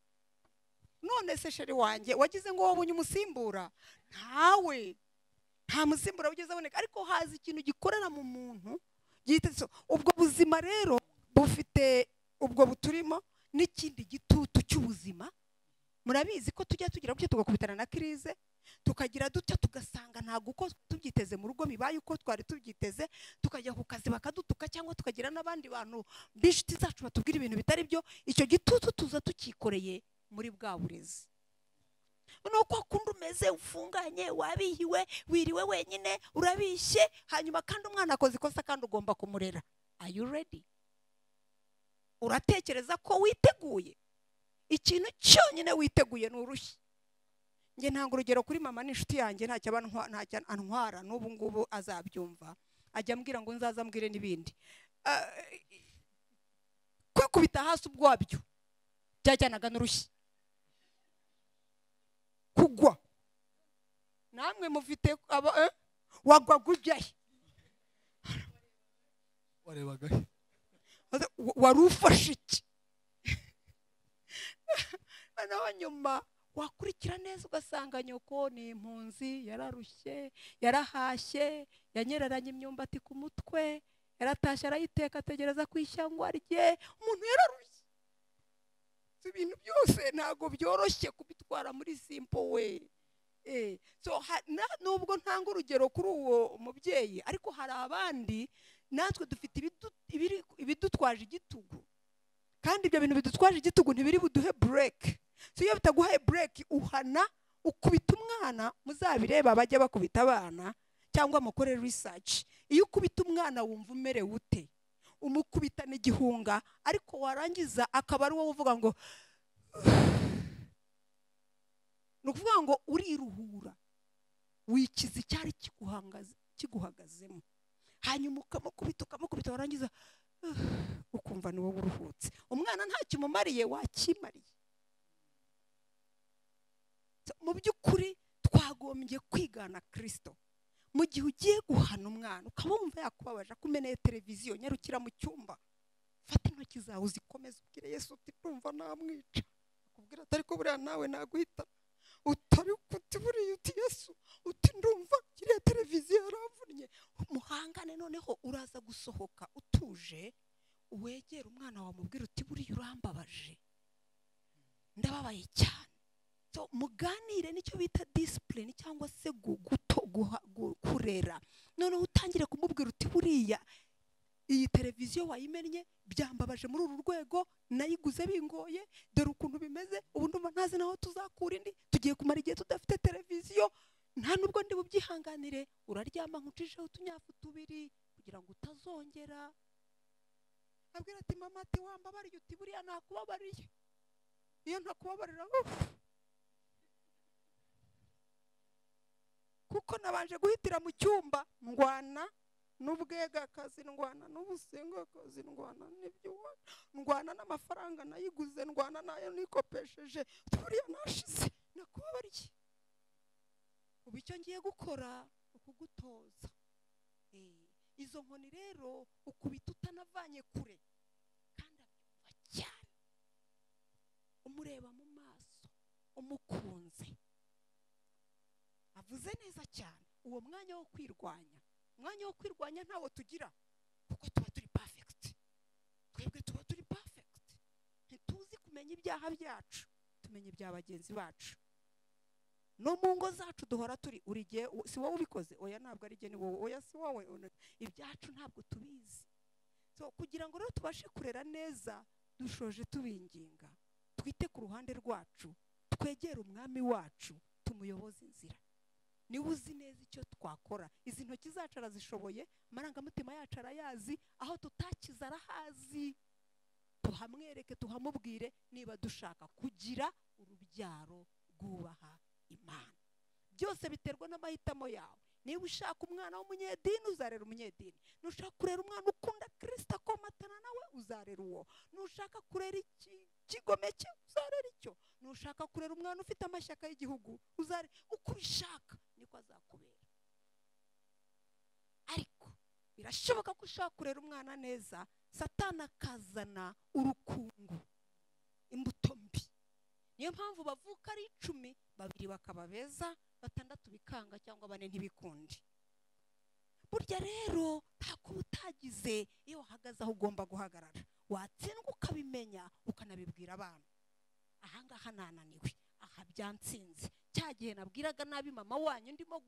None se sheri wanjye wagize ngo wabonye umusimbura? Ntawe, nta musimbura ugeze aboneka, ariko haza ikintu gikorera mu muntu gihita. Ubwo buzima rero bufite ubwo buturimo n'ikindi gitutu cy'ubuzima. Murabizi ko tujya tugira gutya tugakubitana na krize, tukagira dutya tugasanga ntabwo uko tubyiteze mu rugo bibaye uko twari tubyiteze, tukajya ku kazi bakadutuka, cyangwa tukagira n'abandi bantu b'inshuti zacu batubwira ibintu bitari byo. Icyo gitutu tuza tukikoreye muri bwa burezi. Nuko kundi umeze ufunganye, wabihiwe, wiriwe wenyine, urabishye, hanyuma kandi umwana akoze ikosa kandi ugomba kumurera. Are you ready? Uratekereza ko witeguye? Ikintu cyonyine witeguye ni urushyi. Nge ntanga urugero kuri mama n'inshuti yanjye, ntacyo antwara n'ubu ngubu azabyumva, ajya ambwira ngo nzaza ambwire n'ibindi. Kwikubita hasi ubwabyo byajyanaga n'urushyi, kugwa. Namwe mufite wagwa gujyahe, warebaga wari ufashe iki? Noneho nyuma wakurikira neza ugasanga nyoko ni impunzi, yararushye, yarahashye, yanyereranye imyumbati ku mutwe, yaratashye arayiteka ategereza ku ishyangwa rye. Umuntu yararushye. Ibintu byose ntabwo byoroshye kubitwara muri simple way. So nubwo ntanga urugero kuri uwo mubyeyi, ariko hari abandi natwe dufite ibidutwaje igitugu, kandi ibyo bintu bidutwaje igitugu ntibiri buduhe break. So iyo bitaguhaye break, uhana ukubita umwana. Muzabireba bajya bakubita abana cyangwa mukore research. Iyo ukubita umwana wumva umerewe ute? Umukubita n'igihunga, ariko warangiza akaba ari wowe uvuga ngo, ni ukuvuga ngo uriruhura, wikiza icyari kiguhagazemo, hanyuma ukamukubita, warangiza ukumva ni wowe uruhutse. Umwana ntacyo umumariye, wakimariye. Mu by'ukuri twagombye kwigana Kristo. Mu gihe ugiye guhana umwana ukaba wumva yakubabaje, akumeneye televiziyo, nyarukira mu cyumba, fata intoki zawe uzikomeze, ubwire Yesu uti ndumva namwica. Akubwira ati ariko buriya nawe naguhita utari kuti, buriya uti Yesu uti ndumva kiriya televiziyo yaramvunnye. Muhangane, noneho uraza gusohoka utuje, wegera umwana wawe umubwira uti buriya urambabaje, ndababaye cyane. So muganire, nicyo bita discipline cyangwa se kurera. Noneho utangire kumubwira uti buriya iyi televiziyo wayimennye byambabaje muri uru rwego, nayiguze bingoye, dore ukuntu bimeze, ubu ndumva ntazi naho tuzakura indi, tugiye kumara igihe tudafite televiziyo, nta nubwo ndi bubyihanganire. Uraryama nkucisheho utunyafu tubiri kugira ngo utazongera. Abwira ati mama ati wambabariye, uti buriya nakubabariye, iyo ntakubabarira kuko nabanje guhitira mu cyumba ndwana n'ubwegakazi, ndwana n'ubusengakazi, ndwana n'ibyo, ndwana n'amafaranga nayiguze, ndwana nayo nikopesheje, buriya nashize, nakubabariye. Ubu icyo ngiye gukora ukugutoza. Izo nkoni rero ukubita utanavanye kure, kandi abyumva cyane, umureba mu maso, umukunze, avuze neza cyane. Uwo mwanya wo kwirwanya, umwanya wo kwirwanya ntawo tugira, kuko tuba turi perfect. Twebwe tuba turi perfect, ntituzi kumenya ibyaha byacu, tumenya ibya bagenzi bacu. No mu ngo zacu duhora turi urigiye, si wowe ubikoze, oya ntabwo ari jye, ni wowe, oya si wowe, ibyacu ntabwo tubizi. So kugira ngo rero tubashe kurera neza, dushoje tubinginga twite ku ruhande rwacu, twegere umwami wacu, tumuyoboze inzira. Niwe uzi neza icyo twakora. Izi ntoki zacu arazishoboye, amarangamutima yacu arayazi, aho tutakiza arahazi. Tuhamwereke, tuhamubwire niba dushaka kugira urubyaro rwubaha Imana. Byose biterwa n'amahitamo yawe. Niba ushaka umwana w'umunyedini uzarera umunyedini, nushaka kurera umwana ukunda Kristo akomatana nawe uzarera uwo, nushaka kurera ikigomeke uzarera icyo, nushaka kurera umwana ufite amashyaka y'igihugu uzarera uko ubishaka, niko azakubera. Ariko birashoboka ko ushaka kurera umwana neza, Satani akazana urukungu, imbuto mbi. Niyo mpamvu bavuka ari 10, 2 bakaba beza, 6 bikanga cyangwa 4 ntibikunde. Burya rero ntako utagize iyo uhagaze aho ugomba guhagarara, watsindwa ukabimenya ukanabibwira abana. Ahangaha nananiwe, aha byansinze, cya gihe nabwiraga nabi mama wanyu ndimo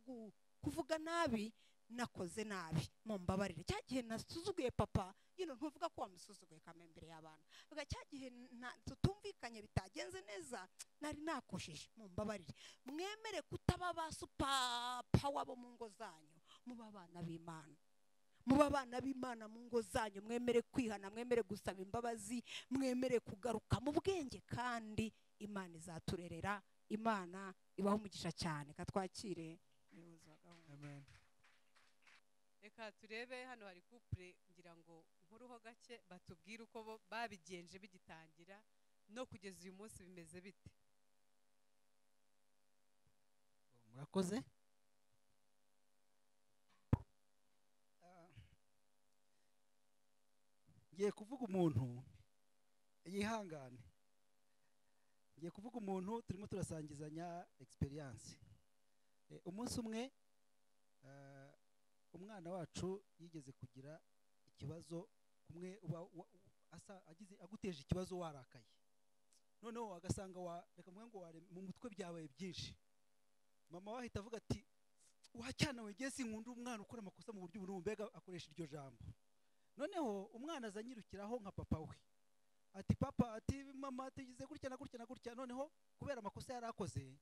kuvuga nabi, nakoze nabi, mumbabarire. Cya gihe nasuzuguye papa, yino ntuvuga ko wamusuzuguye kame imbere y'abana. Vuga cya gihe tutumvikanye bitagenze neza, nari nakosheje, mumbabarire. Mwemere kutaba ba super power bo mu ngo zanyu, muba abana b'Imana. Muba abana b'Imana mu ngo zanyu, mwemere kwihana, mwemere gusaba imbabazi, mwemere kugaruka mu bwenge, kandi Imana izaturerera. Imana ibaho umugisha cyane. Katwakire umuyobozi wa gahunda. Amen. Reka turebe hano hari couple ngira ngo nkuruho gake batubwire uko babigenje bigitangira no kugeza uyu munsi bimeze bite. Murakoze. Ngiye kuvuga umuntu yihangane. Ngiye kuvuga umuntu turimo turasangizanya experience. Umunsi umwe umwana wacu yigeze kugira ikibazo, kumwe uba agize aguteje ikibazo warakaye, noneho agasanga reka mvuge ngo mu mutwe byabaye byinshi. Mama we ahita avuga ati wacyana we ngiye sinkunda umwana ukora amakosa mu buryo ubu, mbega akoresha iryo jambo. Noneho umwana aza anyirukiraho nka papa we, ati papa, ati mama tugize gutya na gutya na gutya. Noneho kubera amakosa yari akoze,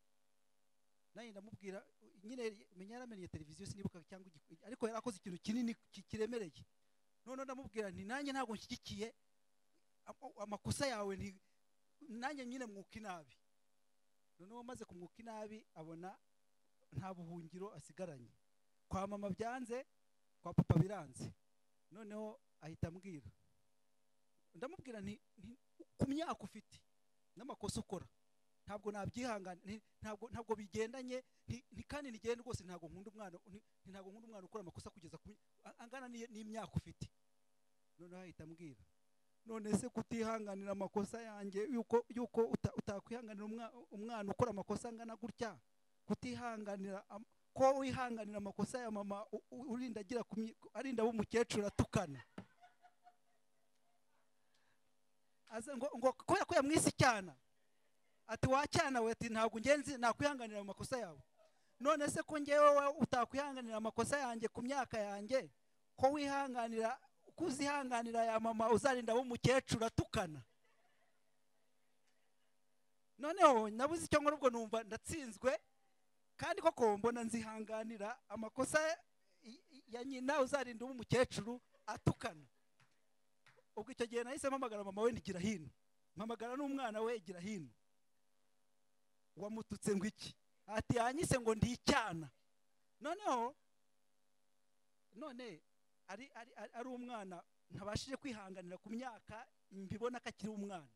nanjye ndamubwira nyine, menya yaramenye televiziyo sinibuka cyangwa, ariko yari akoze ikintu kinini kiremereye. Noneho ndamubwira nti nanjye ntabwo nshyigikiye amakosa yawe, nti nanjye nyine mwuka inabi. Noneho amaze kumwuka inabi abona nta buhungiro asigaranye, kwa mama byanze, kwa papa biranze. Noneho ahita ambwira, ndamubwira nti ku myaka ufite n'amakosa ukora ntabwo nabyihangana, ntabwo bigendanye, kandi nigende rwose, ntabwo nkunda umwana, ntabwo nkunda umwana ukora amakosa kugeza angana n'imyaka ufite. Noneho ahita ambwira, none se kutihanganira amakosa yanjye, yuko utakwihanganira umwana ukora amakosa angana gutya, kutihanganira ko wihanganira amakosa ya mama urinda agira arinda w'umukecuru atukana, aza ngo kubera ko yamwise icyana, ati wacyana we, ati ntabwo ngenzi nakwihanganira amakosa yawe. None se ko ngewe utakwihanganira amakosa yanjye ku myaka yanjye, ko wihanganira kuzihanganira ya mama uzarinda w'umukecuru atukana. Noneho nabuze icyo nkora, ubwo numva ndatsinzwe, kandi koko mbona nzihanganira amakosa ya nyina uzarinda w'umukecuru atukana. Ubwo icyo gihe nahise mpamagara mama we ntigira hino, mpamagara n'umwana we igira hino, wamututse ngo iki? Ati yanyise ngo ndi icyana. Noneho none ari umwana ntabashije kwihanganira ku myaka mbibona ko akiri umwana,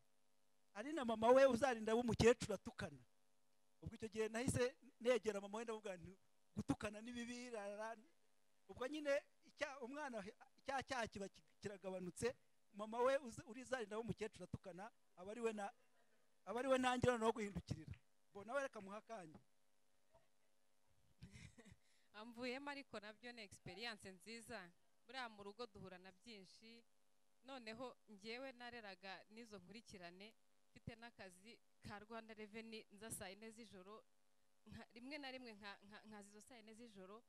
ari na mama we uzarinda w'umukecuru atukana. Ubwo icyo gihe nahise negera mama we ndavuga nti gutukana ni bibi. Ubwo nyine umwana icyaha kiba kiragabanutse, mama we urizarinda w'umukecuru atukana aba ari we ntangira no guhindukirira. Bo nawe reka muha akanya. Amvuyemo, ariko nabyo ni experience nziza. Buriya mu rugo duhura na byinshi. Noneho ngewe nareraga n'izo nkurikirane, mfite n'akazi ka Rwanda Revenue, nza saa 4 z'ijoro, rimwe na rimwe nkaza izo saa 4 z'ijoro,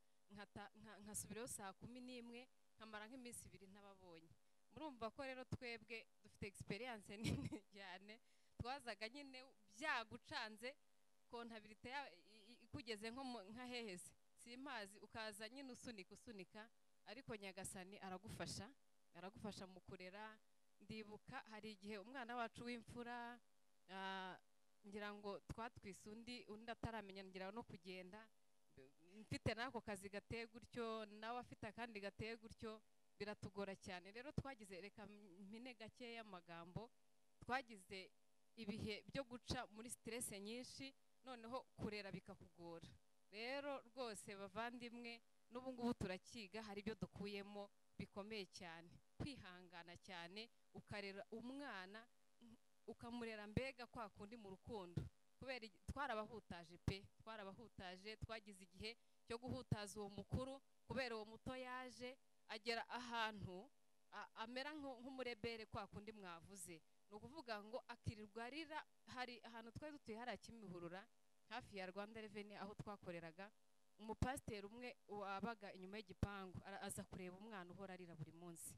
nkasubirayo saa 11, nkamara nk'iminsi 2 ntababonye. Murumva ko rero twebwe dufite experience nini cyane, twazaga nyine byagucanze, kontabilite ikugeze nko nka heheze simazi, ukaza nyine usunika, ariko Nyagasani aragufasha, aragufasha mu kurera. Ndibuka hari igihe umwana wacu w'imfura, ngira ngo twatwise undi ataramenya ngira no kugenda, mfite nako kazi gateye gutyo, nawe afite akandi gateye gutyo, biratugora cyane. Rero twagize, reka mpine gake y'amagambo, twagize ibihe byo guca muri stress nyinshi, noneho kurera bikakugora. Rero rwose bavandimwe, n'ubu ngubu turakiga, hari ibyo dukuyemo bikomeye cyane, kwihangana cyane, ukarera umwana ukamurera mbega kwa kundi mu rukundo. Kubera twarabahutaje pe, twarabahutaje, twagize igihe cyo guhutaza uwo mukuru, kubera uwo muto yaje agera ahantu amera nk'umurebere kwa kundi mwavuze. Ni ukuvuga ngo akirirwa arira. Hari ahantu twari dutuye hari Kimihurura hafi ya Rwanda Revenue aho twakoreraga, umupasiteri umwe wabaga inyuma y'igipangu aza kureba umwana uhora arira buri munsi,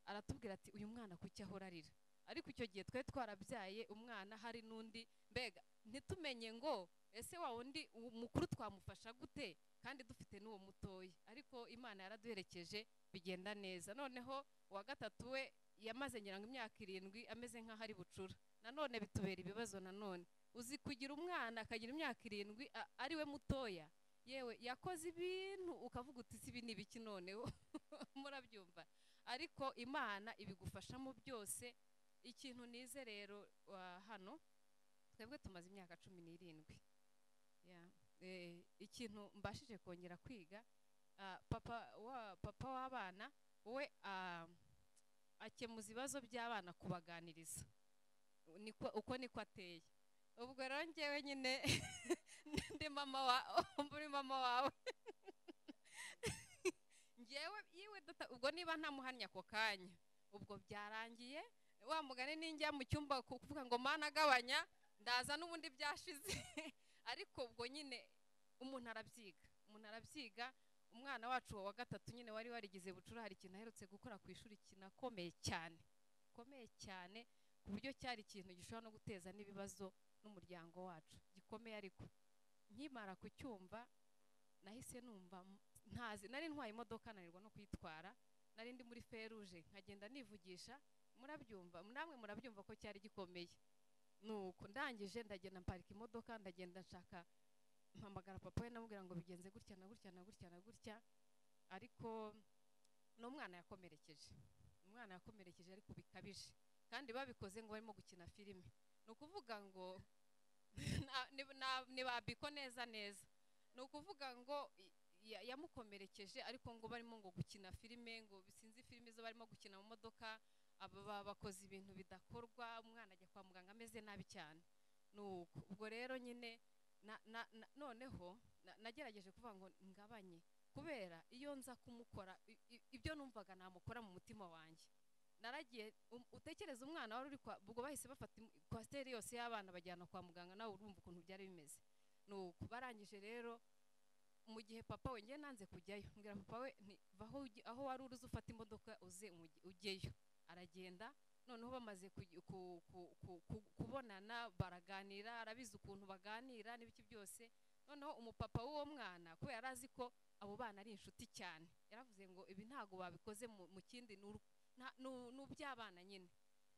aratubwira ati uyu mwana kuki ahora arira? Ariko icyo gihe twe twarabyaye umwana, hari n'undi, mbega ntitumenye ngo ese wa wundi mukuru twamufasha gute kandi dufite n'uwo mutoya. Ariko Imana yaraduherekeje bigenda neza. Noneho uwa gatatu we yamaze ngira ngo imyaka 7 ameze nk'aho ari bucura, nanone bitubera ibibazo. Nanone uzi kugira umwana akagira imyaka 7 ari we mutoya, yewe yakoze ibintu ukavuga uti si ibi ni ibiki noneho murabyumva. Ariko Imana ibigufashamo byose. Ikintu nize rero hano, twebwe tumaze imyaka 17, ikintu mbashije kongera kwiga, papa w'abana we akemuza ibibazo by'abana kubaganiriza, uko niko ateye. Ubwo rero ngewe nyine ndi mama wawe ngewe yiwe ubwo niba ntamuhannye ako kanya ubwo byarangiye, wa mugani ninjya mu cyumba kuvuga ngo mana agabanya, ndaza n'ubundi byashize. Ariko ubwo nyine Umuntu arabyiga, umuntu arabyiga. Umwana wacu wa gatatu nyine wari warigize bucura, hari ikintu aherutse gukora ku ishuri kinakomeye cyane, komeye cyane, ku buryo cyari ikintu gishobora no guteza n'ibibazo n'umuryango wacu gikomeye. Ariko nkimara kucyumva nahise numva ntazi, nari ntwaye imodoka nanirwa no kuyitwara, nari ndi muri feruje nkagenda nivugisha, murabyumva namwe murabyumva ko cyari gikomeye. Nuko ndangije ndagenda mparika imodoka, ndagenda nshaka mpamagara papa we, namubwira ngo bigenze gutya na gutya na gutya na gutya. Ariko n'umwana yakomerekeje, umwana yakomerekeje ariko bikabije, kandi babikoze ngo barimo gukina filime. Ni ukuvuga ngo ni babiko neza neza, ni ukuvuga ngo yamukomerekeje ariko ngo barimo ngo gukina filime, ngo sinzi filime zo barimo gukina mu modoka, aba bakoze ibintu bidakorwa, umwana ajya kwa muganga ameze nabi cyane. Nuko ubwo rero nyine noneho nagerageje kuvuga ngo ngabanye, kubera iyo nza kumukora ibyo numvaga namukora mu mutima wanjye. Naragiye utekereza umwana wari uri kwa, ubwo bahise bafata kwasiteri yose y'abana bajyana kwa muganga, nawe urumva ukuntu byari bimeze. Nuko barangije rero mu gihe papa we, ngiye nanze kujyayo, mbwira papa we nti vaho aho wari uruzi ufata imodoka uze ujyeyo. Aragenda, noneho bamaze kubonana baraganira, arabizi ukuntu baganira n'ibiki byose. Noneho umupapa w'uwo mwana kubera yari azi ko abo bana ari inshuti cyane, yaravuze ngo ibi ntago babikoze mu kindi n'uby'abana nyine.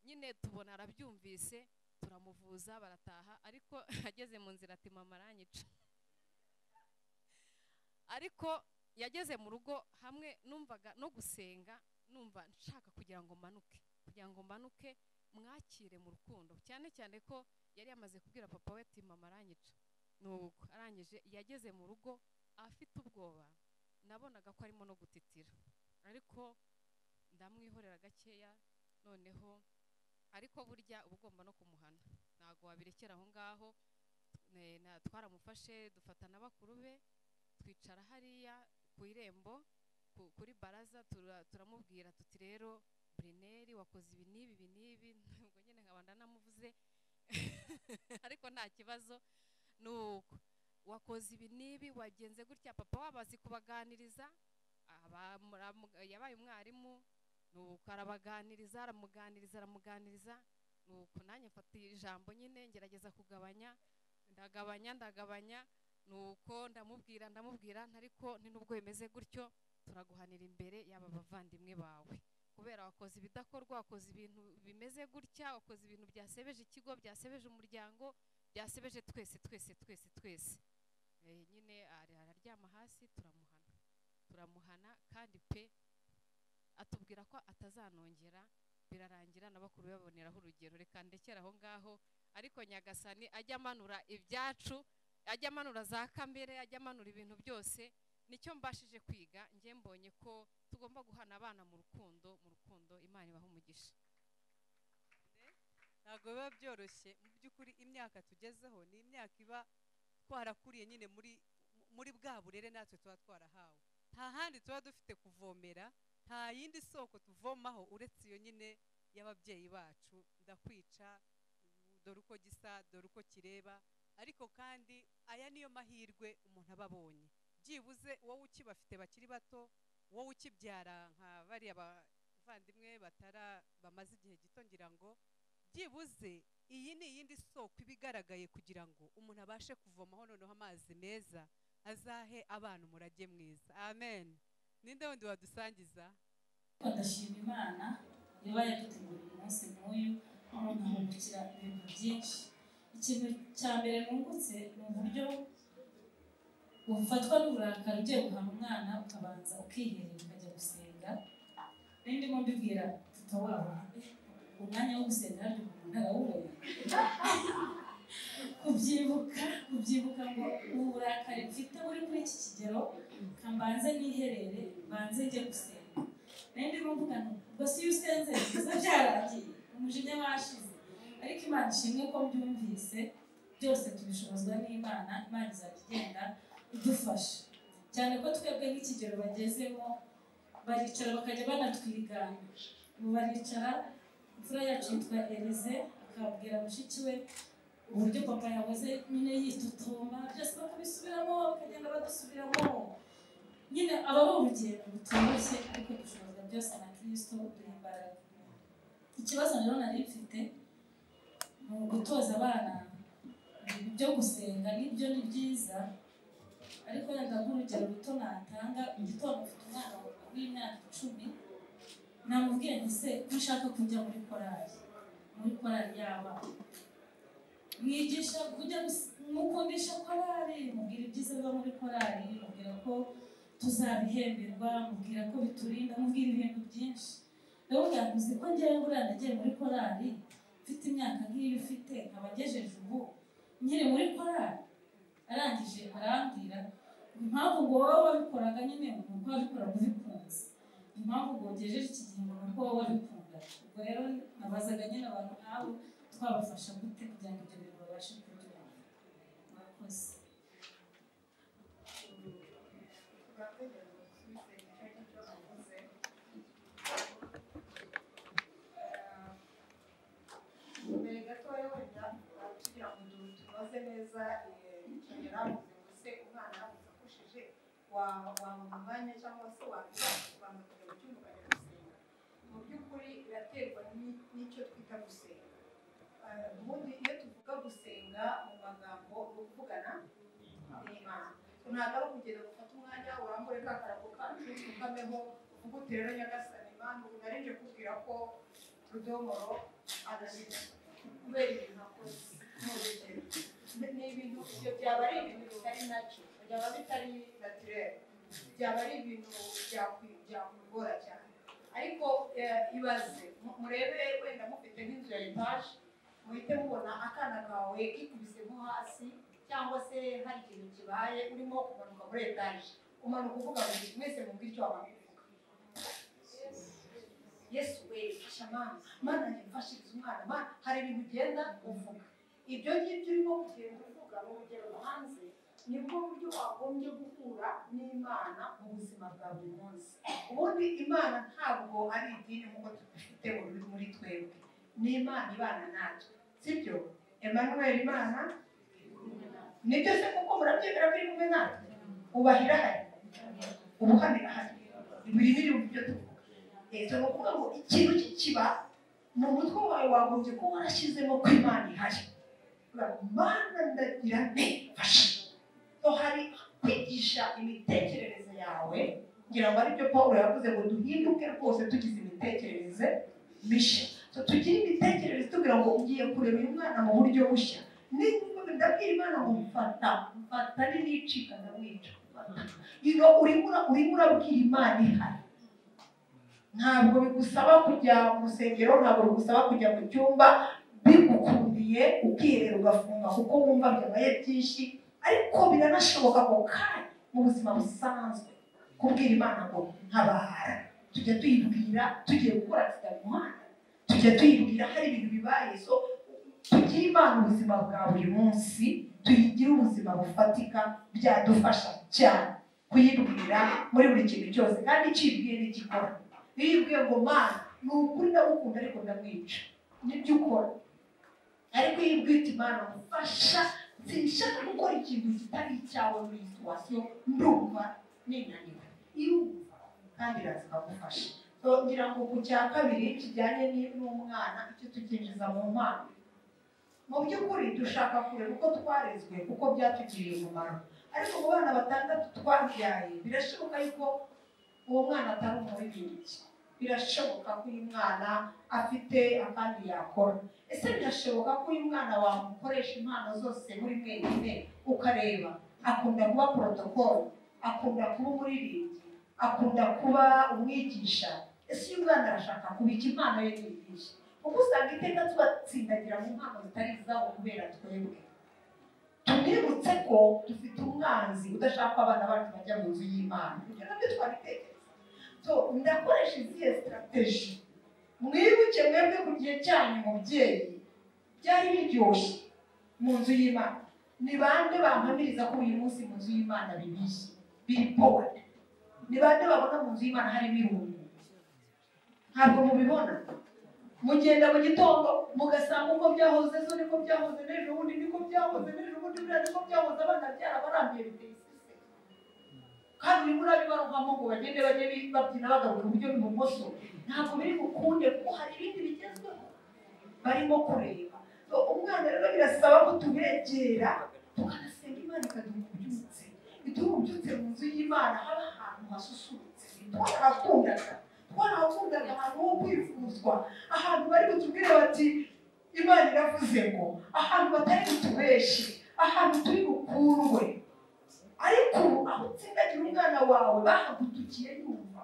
Nyine tubona arabyumvise, turamuvuza barataha, ariko ageze mu nzira ati mama aranyica. Ariko yageze mu rugo hamwe numvaga no gusenga, numva nshaka kugira ngo manuke, kugira ngo manuke mwakire mu rukundo, cyane cyane ko yari yamaze kubwira papa we ati mama aranyica. Nuko arangije yageze mu rugo afite ubwoba, nabonaga ko arimo no gutitira, ariko ndamwihorera gakeya. Noneho ariko burya uba ugomba no kumuhana, ntago wabirekera aho ngaho. Twaramufashe dufata na bakuru be, twicara hariya ku irembo kuri baraza, turamubwira tuti rero Brineri wakoze ibi n'ibi ibi n'ibi, ubwo nyine nkaba ndanamuvuze ariko nta kibazo. Nuko wakoze ibi n'ibi, wagenze gutya, papa wabazi kubaganiriza, yabaye umwarimu, nuko arabaganiriza, aramuganiriza, aramuganiriza. Nuko nanjye mfata ijambo nyine ngerageza kugabanya, ndagabanya ndagabanya. Nuko ndamubwira ndamubwira, ariko ni nubwo bimeze gutyo turaguhanira imbere yaba bavandimwe bawe, kubera wakoze ibidakorwa, wakoze ibintu bimeze gutya, wakoze ibintu byasebeje ikigo, byasebeje umuryango, byasebeje twese twese twese twese. Nyine araryama hasi, turamuhana, turamuhana kandi pe atubwira ko atazanongera. Birarangira n'abakuru baboneraho urugero. Reka ndekera aho ngaho, ariko Nyagasani ajya amanura ibyacu, ajya amanura za kamere, ajya amanura ibintu byose. Nicyo mbashije kwiga, nge mbonye ko tugomba guhana abana mu rukundo, mu rukundo. Imana ibahe umugisha. Ntabwo biba byoroshye mu by'ukuri, imyaka tugezeho ni imyaka iba twarakuriye nyine muri bwa burere natwe tuba twarahawe. Nta handi tuba dufite kuvomera, nta yindi soko tuvomaho uretse iyo nyine y'ababyeyi bacu. Ndakwica, dore uko gisa, dore uko kireba. Ariko kandi aya niyo mahirwe umuntu aba abonye, byibuze wowe ukibafite bakiri bato, wowe ukibyara nka bariya bavandimwe batara bamaze igihe gito, ngira ngo byibuze iyi ni iyindi soko iba igaragaye kugira ngo umuntu abashe kuvomaho noneho amazi meza azahe abana umurage mwiza. Amen. Ninde wundi wadusangiza? Ndashima Imana iba yaduteguriye umunsi nk'uyu, umuntu ahungukira ibintu byinshi. Ikintu cya mbere nungutse ni uburyo ufatwa n'uburakari ugiye guhana umwana, ukabanza ukiherera ukajya gusenga. Ndimo mbibwira papa wabo, umwanya wo gusenga hari umuntu arawubona. Kubyibuka ngo uburakari mfite buri kuri iki kigero, kambanze niherere mbanze njye gusenga. Ndimo mvuga nti ubwo si iyo usenze biza byarangiye, umujinya washize. Ariko Imana ishimwe ko mbyumvise, byose tubishobozwa n'Imana. Imana izajya igenda idufasha, cyane ko twebwe nk'ikigero bagezemo baricara bakajya banatwigana. Ubu baricara, imfura yacu yitwa Elize, akabwira mushiki we uburyo papa yahoze nyine yitotomba, byose bakabisubiramo, bakagenda dusubiramo nyine aba ari urugendo rutoroshye ariko dushobozwa byose na Kristo uduha imbaraga. Ikibazo rero nari mfite ni ugutoza abana ibintu byo gusenga, nibyo ni byiza, ariko wenda nk'urugero ruto natanga, mu gitondo mfite umwana w'imyaka 10, namubwiye nti se ko ushaka kujya muri korali y'abana, mwigisha kujya mukundisha korali, mubwira ibyiza biba muri korali, mubwira ko tuzabihemberwa, mubwira ko biturinda, mubwira ibintu byinshi. Ndamubwira ngo uzi ko njyewe buriya nagiye muri korali mfite imyaka nk'iyo ufite, nkaba ngejeje ubu nkiri muri korali. Arangije arambwira impamvu ngo wowe wabikoraga nyine ni uko wabikoraga ubikunze, impamvu ngo ugejeje iki gihe ngo ni uko wowe wabikundaga. Ubwo rero nabazaga nyine abantu nk'abo twabafasha gute kugira ngo ibyo bintu babashe kubyumva. Murakoze. Mbere gatoya wenda kugira ngo tunoze neza icyo yaravuze ngo se umwana aramutse akosheje wamuha umwanya cyangwa se wabanza kujya mu cyumba ukajya gusenga. Mu by'ukuri biraterwa n'icyo twita gusenga. Ubundi iyo tuvuga gusenga mu magambo ni ukuvugana n'Imana, ntabwo ari ukugenda gufata umwanya urambure ka karago kacu ukameho uvuge uti rero Nyagasani Imana ubu nari nje kubwira ko Rudomoro ananiwe kubera ibintu akoze. N'urugero ni ibintu ibyo byaba ari ibintu bitari nacyo, byaba bitari naturel, byaba ari ibintu byakugora cyane. Ariko ibaze murebe wenda mufite nk'inzu ya etaje, muhite mubona akana kawe kikubise nko hasi cyangwa se hari ikintu kibaye, urimo kumanuka muri etaje, umanuka uvuga ngo mwese mubwire icyo wabanje kuvuga. Yesu we fasha mama, mana njye mfashiriza umwana, mana hari ibintu ugenda uvuga. Ibyo ngibyo urimo kugenda uvuga mu rugero hanze, nibwo buryo wagombye guhura n'Imana mu buzima bwa buri munsi. Ubundi Imana ntabwo ari idini nk'uko tubifite muri twebwe, ni Imana ibana natwe, sibyo? Emmanuel Imana nibyo se kuko murabyemera ko iri kumwe natwe? Ubahira hari, ubuhamira hari, biri biri mu byo tuvuga. Ni ukuvuga ngo ikintu kikiba mu mutwe wawe wagombye kuba warashyizemo ko Imana ihari. Mana ndagira nti fasha. Hari kwigisha imitekerereze yawe, ngira ngo aribyo Paul yavuze ngo duhinduke rwose tugize imitekerereze mishya. Tugire imitekerereze tubwira ngo ugiye kureba uyu mwana mu buryo bushya. Ndabwira Imana ngo mfata, mfata nicika ndamwica. Urimo urabwira Imana ihari. Ntabwo bigusaba kujya mu rusengero, ntabwo bigusaba kujya mu cyumba, bigukundiye ukirera ugafunga kuko wumva byabaye byinshi. Ariko biranashoboka ko kandi mu buzima busanzwe kubwira Imana ngo ntabara, tujya tuyibwira tugiye gukora accident mu muhanda, tujya tuyibwira hari ibintu bibaye. So tugire Imana ubuzima bwa buri munsi, tuyigire ubuzima bufatika, byadufasha cyane kuyibwira muri buri kintu cyose. Kandi icibwiye n'igikora, iyo uyibwiye ngo Mana ni ukuri ndagukunda ariko ndamwica, nibyo ukora. Ariko iyo uyibwiye uti Mana mufasha, sinshaka gukora ikintu kitari icyawe muri iyi situwasiyo, ndumva ninaniwe, irumva kandi iraza ikagufasha. Ngira ngo ku cya kabiri kijyanye n'umwana, icyo tukinjiza mu mpano, mu by'ukuri dushaka kureba uko twarezwe kuko byatugiriye umumaro. Ariko mu bana 6 twabyaye, birashoboka yuko uwo mwana atari umuririmbyi, birashoboka ko uyu mwana afite akandi yakora. Ese birashoboka ko uyu mwana wamukoresha impano zose muri mwenyine, ukareba akunda kuba protocol, akunda kuba umuririmbyi, akunda kuba umwigisha? Ese uyu mwana arashaka kubika impano ye n'iyihe? Kuko usanga iteka tubatsindagira mu mpano zitari izabo kubera twebwe. Tunibutse ko dufite umwanzi udashaka ko abana bacu bajya mu nzu y'Imana. Ibyo nabyo twabitekereza. So ndakoresha izihe strategy? Mwibuke mwebwe ku gihe cyanyu mubyeyi byari biryoshye mu nzu y'Imana. Ni bande bampamiriza ko uyu munsi mu nzu y'Imana bibishye, biri bored? Ni bande babona mu nzu y'Imana harimo irungu? Ntabwo mubibona. Mugenda mu gitondo mugasanga uko byahoze zo niko byahoze n'ejo bundi, niko byahoze n'ejo bundi, buriya niko byahoze, abana byarabarambiye biteye isese. Kandi urimo urabibarohamo ngo bagende bajye babyina bagaruka iburyo n'ibumoso, ntabwo biri bukunde kuko hari ibindi bigezweho barimo kureba. Umwana rero birasaba ko tubegera tukanasenga Imana ikaduha ububyutse, iduha ububyutse mu nzu y'Imana, haba ahantu hasusurutse. Twarahakundaga ahantu ho kwifuzwa, ahantu bari butubwire bati Imana iravuze ngo, ahantu batari butubeshe, ahantu turi bukurwe. Ariko aho utsindagira umwana wawe bahagutukiye yumva.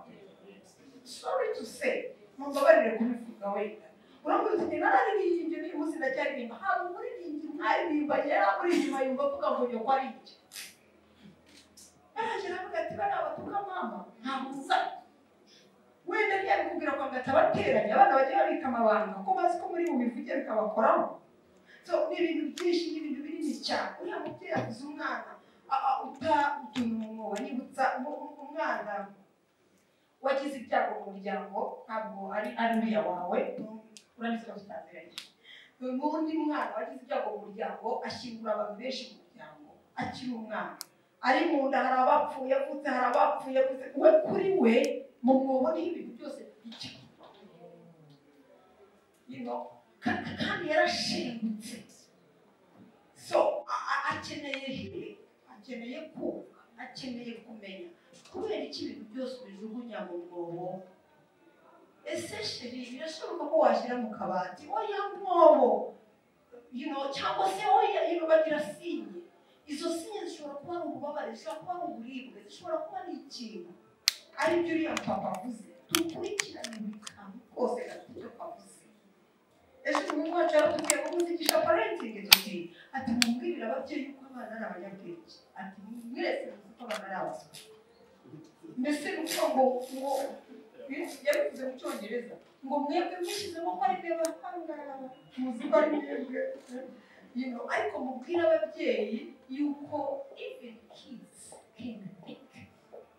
Sorry to say, mumbabarire kubivuga wenda. Urambwira uti nararirimbye n'uyu munsi ndacyaririmba. Hari umuririmbyi mwaririmba yari amuri inyuma yumva avuga ngo nyoko ari iki. Yaraje aravuga ati bariya batuka mama ntabwo nza. Wenda ntiyabikubwira ko atabateranya, abana bajya babika amabanga kuko bazi ko muri bubivuge bikabakoraho. So ni ibintu byinshi, ni ibintu binini cyane. Uriya mubyeyi abuze umwana uta utuntu mu mwobo. Nibutsa umwana wagize ibyago mu muryango, ntabwo ari uriya wawe, urabizi ko tutaziranye. N'undi mwana wagize ibyago mu muryango, ashyingura abantu benshi mu muryango akiri umwana, ari mu nda hari abapfuye, avutse hari abapfuye, avutse we kuri we mu mwobo niho ibintu byose bijya. Kandi yarashengutse. So akeneye healing, akeneye kumva, akeneye kumenya kubera iki ibintu byose ubijugunya mu mwobo. Ese chéri birashoboka ko washyira mu kabati oya mwobo, cyangwa se oya, bagira sinye. Izo sinye zishobora kuba ari ububabare, zishobora kuba ari uburibwe, zishobora kuba ari ikintu. Aribyo uriya papa avuze, dukurikirane buri kantu kose gafite icyo kavuze. Ejo umuhungu wacu yaratubwiye ngo muzigisha parenting, tuti ati mumbwirire ababyeyi yuko abana ari abanyabwenge, ati mwese muzi ko abana ari abaswa. Mbese ni ukuvuga ngo yabivuze mu Cyongereza ngo mwebwe mushyizemo ko ari mwe bahanga, muzi ko ari mwebwe, ariko mubwire ababyeyi yuko even kids can think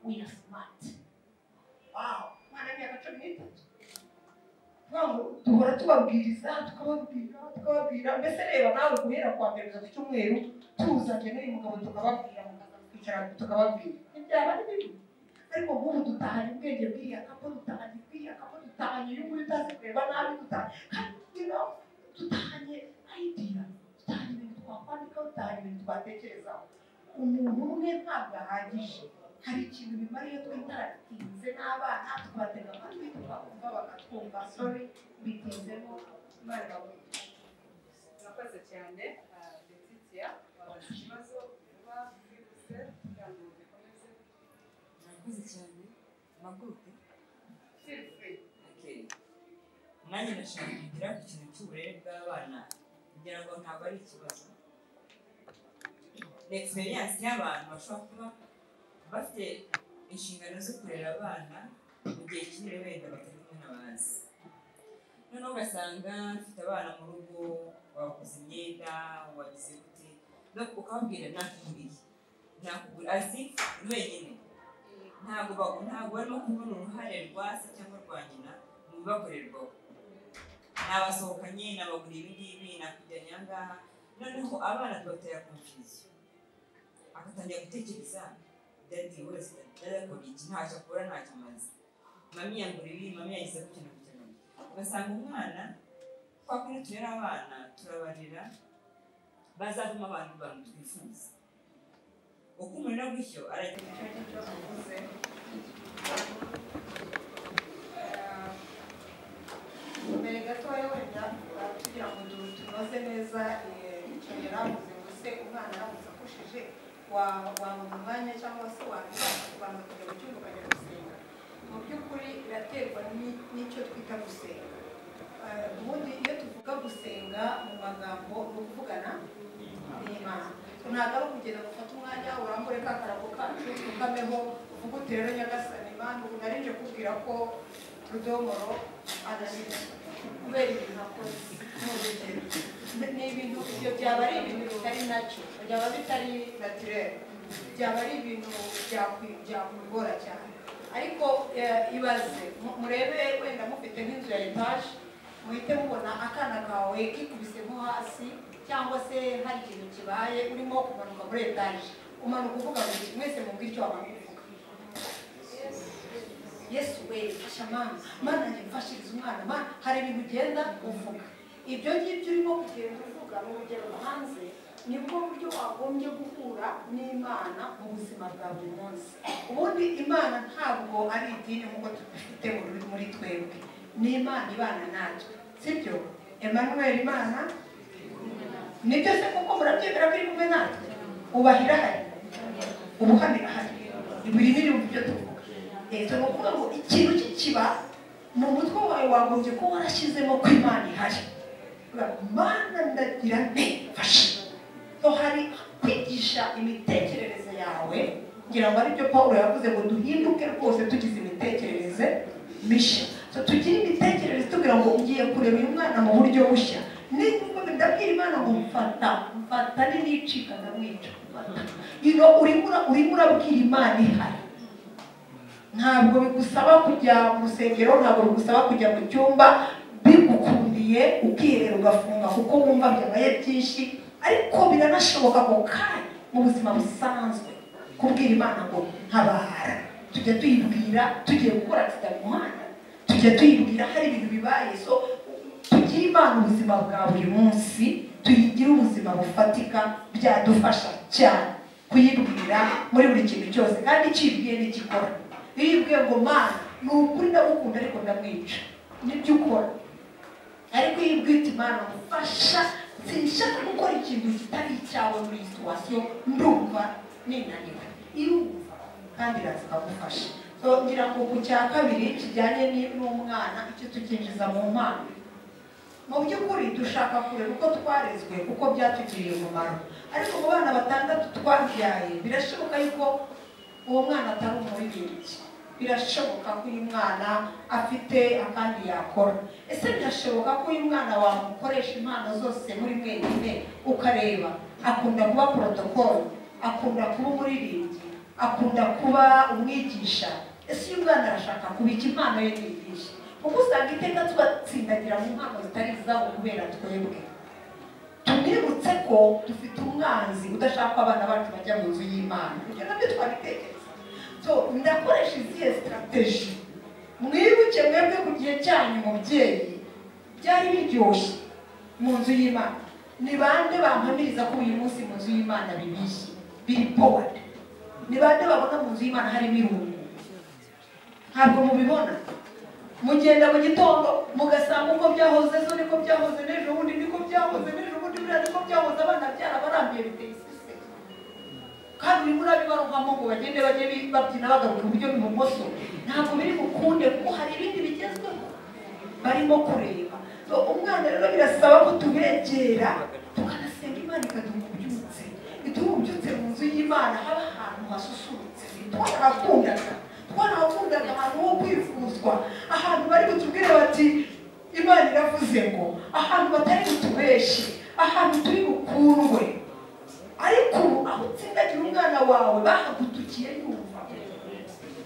we are smart. Wow, umwana w'imyaka 13 duhora tubabwiriza, tukababwira. Mbese reba nawe guhera kwa mbere kugeza ku cyumweru tuzanye n'uyu mugabo tukababwira, mukaza kwicara tukababwira, ntibyaba ari bibi. Ariko nk'ubu dutahanye ubwenge bw'iya kapo, dutahanye bw'iya kapo, dutahanye uyu nguyu utazi kureba nabi, dutahanye dutahanye idea, dutahanye ibintu twakwandikaho, dutahanye ibintu twatekerezaho. Umuntu umwe ntabwo ahagije. Hari ikintu bimara iyo twitaratinze n'abana, tukabatega amatwi tukakumva bakatwumva. Sorry, bitinzemo, Imana ibahe. Murakoze cyane Letitia, wabaza ikibazo vuba bwihuse kugira ngo dukomeze. Murakoze cyane. Magurupe. Feel free. Okay. Nanjye ndashaka kugira ku kintu cy'uburere bw'abana, kugira ngo ntabwo ari ikibazo. Ni experience y'abantu bashobora kuba bafite inshingano zo kurera abana mu gihe kinini wenda batari kumwe n'abazi. Noneho ugasanga mfite abana mu rugo, wabakoze imyenda, wagize gute, ukababwira nakuguriye, nakuguriye azi wenyine. Ntabwo barimo kubona uruhare rwa se cyangwa rwa nyina mu bibakorerwaho. Nabasohokanye, nabaguriye ibi ngibi, nakujyanye aha ngaha. Noneho abana tubatera confusion, agatangira gutekereza daddy wese daddy akora iki, ntacyo akora, ntacyo amaze, mami yangura ibi, mami yagize gutya na gutya na gutya. Ugasanga umwana, kwa kundi turera abana turabarera bazavamo abantu bantu twifuza. Uko umurera gutyo aragira icyo ngicyo avuze. Mbere gatoya wenda kugira ngo tunoze neza icyo yari avuze, ngo se umwana aramutse akosheje wabona umwanya cyangwa se wabibasha kubanza kujya mu cyumba ukajya gusenga. Mu by'ukuri biraterwa n'icyo twita gusenga. Ubundi iyo tuvuga gusenga mu magambo ni ukuvugana n'Imana. Ntabwo ari ukugenda ngo ufate umwanya urambure ka karago kacu ukameho uvuge uti rero Nyagasani Imana ubu narinje kubwira ko Rudomoro ananiwe kubera ibintu akoze. Ni urugero, ni ibintu ibyo byaba ari ibintu bitari nacyo, byaba bitari naturel, byaba ari ibintu byakugora cyane. Ariko ibaze murebe wenda mufite nk'inzu ya etaje, muhite mubona akana kawe kikubise nko hasi, cyangwa se hari ikintu kibaye, urimo kumanuka muri etaje, umanuka uvuga ngo mwese mubwire icyo wamanuka uvuga. Yesu we fasha mama, Mana njye mfashiriza umwana, Mana hari ibintu ugenda uvuga. Ibyo ngibyo urimo kugenda uvuga mu rugero hanze, nibwo buryo wagombye guhura n'Imana mu buzima bwa buri munsi. Ubundi Imana ntabwo ari idini nk'uko tubifite muri twebwe, ni Imana ibana natwe, sibyo? Emmanuel Imana nibyo se kuko murabyemera ko iri kumwe natwe? Ubahira hari, ubuhamira hari, buri biri mu byo tuvuga. Ni ukuvuga ngo ikintu kikiba mu mutwe wawe wagombye kuba warashyizemo ko Imana ihari. Mana ndagira nte fasha. Hari kwigisha imitekerereze yawe, ngira ngo aribyo Paul yavuze ngo duhinduke rwose tugize imitekerereze mishya. Tugire imitekerereze tubwira ngo ugiye kureba uyu mwana mu buryo bushya. Ndabwira Imana ngo mfata, mfata nicika ndamwica, mfata. Urimo urabwira Imana ihari. Ntabwo bigusaba kujya mu rusengero, ntabwo bigusaba kujya mu cyumba, bigukundiye ukihera ugafunga kuko wumva byabaye byinshi. Ariko biranashoboka ko kandi mu buzima busanzwe kubwira Imana ngo ntabara. Tujya tuyibwira tugiye gukora accident mu muhanda, tujya tuyibwira hari ibintu bibaye. So tugire Imana ubuzima bwa buri munsi, tuyigire ubuzima bufatika, byadufasha cyane kuyibwira muri buri kintu cyose. Kandi ikibwiye n'ikikora. Iyo uyibwiye ngo Mana ni ukuri ndagukunda ariko ndamwica, nibyo ukora. Ariko iyo uyibwiye uti Mana mufasha, sinshaka gukora ikintu kitari icyawe muri iyi situation, ndumva ninaniwe, irumva kandi iraza ikagufasha. So ngira ngo ku cya kabiri kijyanye n'umwana, icyo tukinjiza mu mpano. Mu by'ukuri dushaka kureba uko twarezwe kuko byatugiriye umumaro. Ariko mu bana batandatu twabyaye, birashoboka yuko uwo mwana atari umuririmbyi, birashoboka ko uyu mwana afite akandi yakora. Ese birashoboka ko uyu mwana wamukoresha impano zose muri mwenyine, ukareba akunda kuba protocol, akunda kuba umuririmbyi, akunda kuba umwigisha? Ese uyu mwana arashaka kubika impano ye niyigisha? Kuko usanga iteka tubatsindagira mu mpano zitari izabo kubera twebwe. Tumwibutse ko dufite umwanzi udashaka abana bacu bajya mu nzu y'Imana. Ibyo nabyo twabitekereza. So ndakoresha izihe strategy? Mwibuke mwebwe ku gihe cyanyu mubyeyi byari biryoshye mu nzu y'Imana. Ni bande bampamiriza ko uyu munsi mu nzu y'Imana bibishye, biri bored? Ni bande babona mu nzu y'Imana harimo irungu? Ntabwo mubibona. Mugenda mu gitondo mugasanga uko byahoze zo niko byahoze n'ejo bundi niko byahoze n'ejo bundi buriya niko byahoze. Abana byarabarambiye biteye isise, kandi urimo urabibarohamo ngo bagende bajye babyina bagaruka iburyo n'ibumoso. Ntabwo biri bukunde kuko hari ibindi bigezweho barimo kureba. Umwana rero birasaba ko tubegera tukanasenga Imana ikaduha ububyutse, iduha ububyutse mu nzu y'Imana, haba ahantu hasusurutse. Twarahakundaga, twarahakundaga ahantu ho kwifuzwa, ahantu bari butubwire bati Imana iravuze ngo, ahantu batari butubeshe, ahantu turi bukundwe. Ariko ubu aho utsindagira umwana wawe bahagutukiye yumva.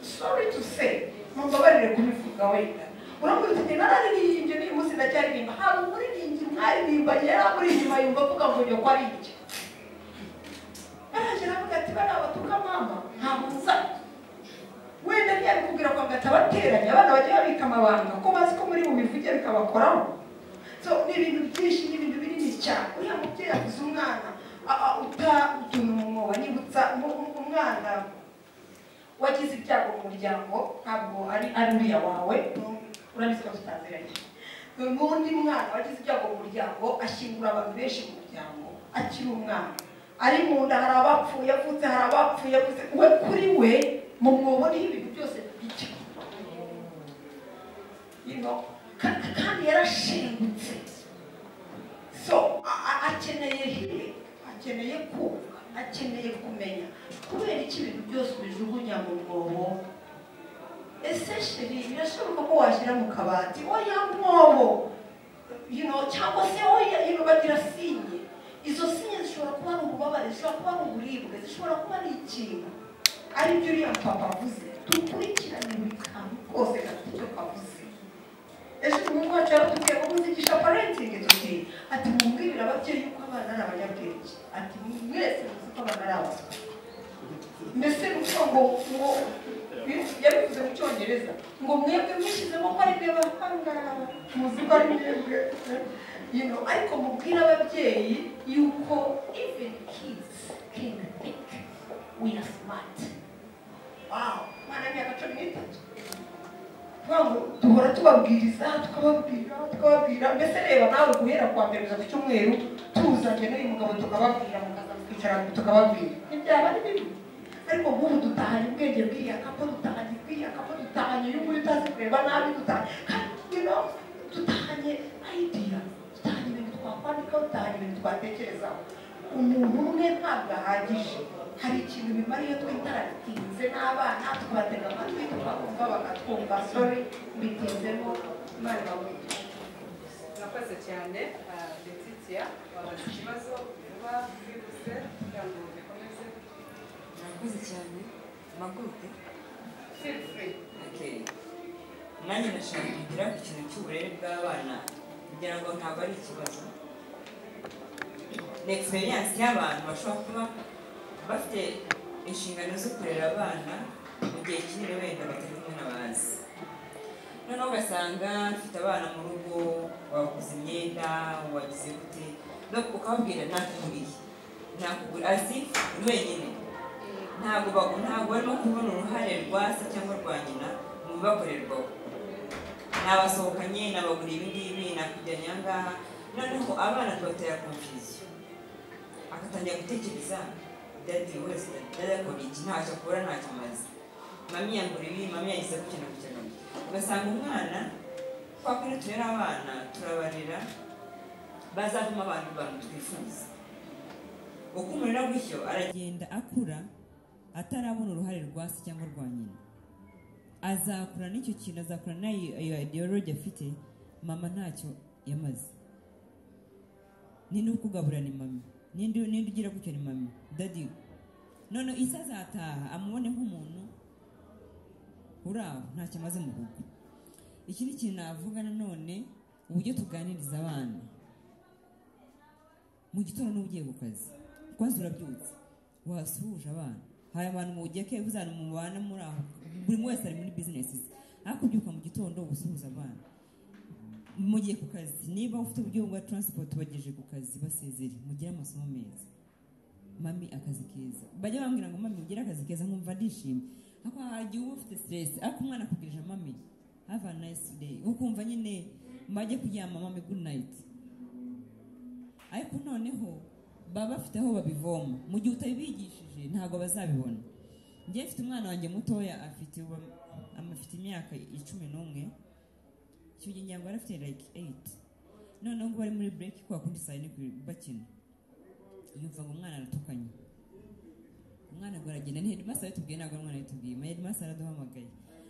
Sorry to say, mumbabarire kubivuga wenda. Urambwira uti nararirimbye n'uyu munsi ndacyaririmba. Hari umuririmbyi mwaririmbanye yari amuri inyuma yumva avuga ngo nyoko ari iki. Arangije aravuga ati bariya batuka mama ntabwo nza. Wenda ntiyabikubwira ko agatabateranya, abana bajya babika amabanga ko bazi ko muri bubivuge bikabakoraho. So ni ibintu byinshi, ni ibintu binini cyane. Uriya mubyeyi avuze umwana uta utuntu mu mwobo, anyibutsa umwana wagize ibyago mu muryango, ntabwo ari uriya wawe, urabizi ko tutaziranye. N'undi mwana wagize ibyago mu muryango, ashyingura abantu benshi mu muryango akiri umwana, ari mu nda hari abapfuye, avutse hari abapfuye, avutse we kuri we mu mwobo niho ibintu byose bijya. Kandi yarashengutse. So akeneye healing, akeneye kumva, akeneye kumenya kubera iki ibintu byose ubijugunya mu mwobo. Ese sheri birashoboka ko washyira mu kabati oya mwobo, cyangwa se oya bagira sinye. Izo sinye zishobora kuba ari ububabare, zishobora kuba ari uburibwe, zishobora kuba ari ikintu. Aribyo uriya papa avuze, dukurikirane buri kantu kose gafite icyo kavuze. Ejo umuhungu wacu yaratubwiye ngo muzigisha parenting tuti, ati mumbwirire ababyeyi yuko abana ari abanyabwenge, ati mwese muzi ko abana ari abaswa. Mbese ni ukuvuga ngo Yabivuze mu Cyongereza ngo mwebwe mushyizemo ko ari mwe bahanga, muzi ko ari mwebwe, ariko mubwire ababyeyi yuko even kids can think we are smart. Wow, umwana w'imyaka 13. Ngo duhora tubabwiriza, tukababwira, mbese reba nawe guhera kuwa mbere kugeza ku cyumweru tuzanye n'uyu mugabo tukababwira, mukaza mukicara tukababwira, ntibyaba ari bibi. Ariko nk'ubu dutahanye ubwenge bw'iriya kapo, dutahanye bw'iriya kapo, dutahanye uyu nguyu utazi kureba nabi, dutahanye dutahanye idea, dutahanye ibintu twakwandikaho, dutahanye ibintu twatekerezaho. Umuntu umwe ntabwo ahagije. Hari ikintu bimara iyo twitaratinze n'abana, tukabatega amatwi, tukabumva bakatwumva. Sorry, mbitinzemo, Imana ibahe. Murakoze cyane. Letitia, wabaza ikibazo vuba bwihuse kugira ngo bikomeze. Murakoze cyane. Mpaguruke? Feel free. Okay. Nanjye ndashaka kugira ku kintu cy'uburere bw'abana, kugira ngo ntabwo ari ikibazo, ni experience y'abantu bashobora kuba bafite inshingano zo kurera abana mu gihe kinini wenda batari kumwe n'abazi. Noneho ugasanga mfite abana mu rugo, waguze imyenda, wagize gute, ukababwira nakuguriye, nakuguriye, azi uri wenyine. Ntabwo barimo kubona uruhare rwa se cyangwa rwa nyina mu bibakorerwaho. Nabasohokanye, nabaguriye ibi ngibi, nakujyanye aha ngaha. Noneho abana tubatera confusion, agatangira gutekereza daddy wese, daddy akora iki? Ntacyo akora, ntacyo amaze. Mummy yangura ibi, mummy yagize gutya na gutya na gutya. Ugasanga umwana, kwa kundi turera abana, turabarera bazavamo abantu bantu twifuza. Uko umurera gutyo, aragenda akura atarabona uruhare rwa se cyangwa rwa nyina. Azakura n'icyo kintu, azakura n'iyo ideology afite, mama ntacyo yamaze, ninde uri kugabura ni mummy, ninde ugira gutya ni mummy, daddy. None isi azataha amubone nk'umuntu uri aho ntacyo amaze mu rugo. Ikindi kintu navuga nanone, uburyo tuganiriza abana mu gitondo n'uba ugiye ku kazi, kwanza urabyutse wasuhuje abana. Hari abantu mu gihe ke uzana mubana muri aho, buri wese ari muri business ze, ariko ubyuka mu gitondo usuhuza abana mugiye ku kazi. Niba ufite uburyo bwa transport bagejeje ku kazi, basezere, mugire amasomo meza, mummy akazi keza. Bajya bambwira ngo mummy ugire akazi keza, nkumva ndishimye. Ariko hari igihe uba ufite stress, ariko umwana akubwirije mummy have a nice day, ukumva nyine bajye kuryama, mummy good night. Ariko noneho baba bafite aho babivoma, mu gihe utabigishije ntabwo bazabibona. Njye mfite umwana wanjye mutoya, afite imyaka 11. Icyo gihe ngira ngo yari afite like 8. Noneho ngo bari muri break, kwa kundi saa yine bakina, yumva ngo umwana aratukanye. Umwana ngo aragenda, ni headmaster yatubwiye, ntabwo ari umwana yatubwiye. Headmaster araduhamagaye,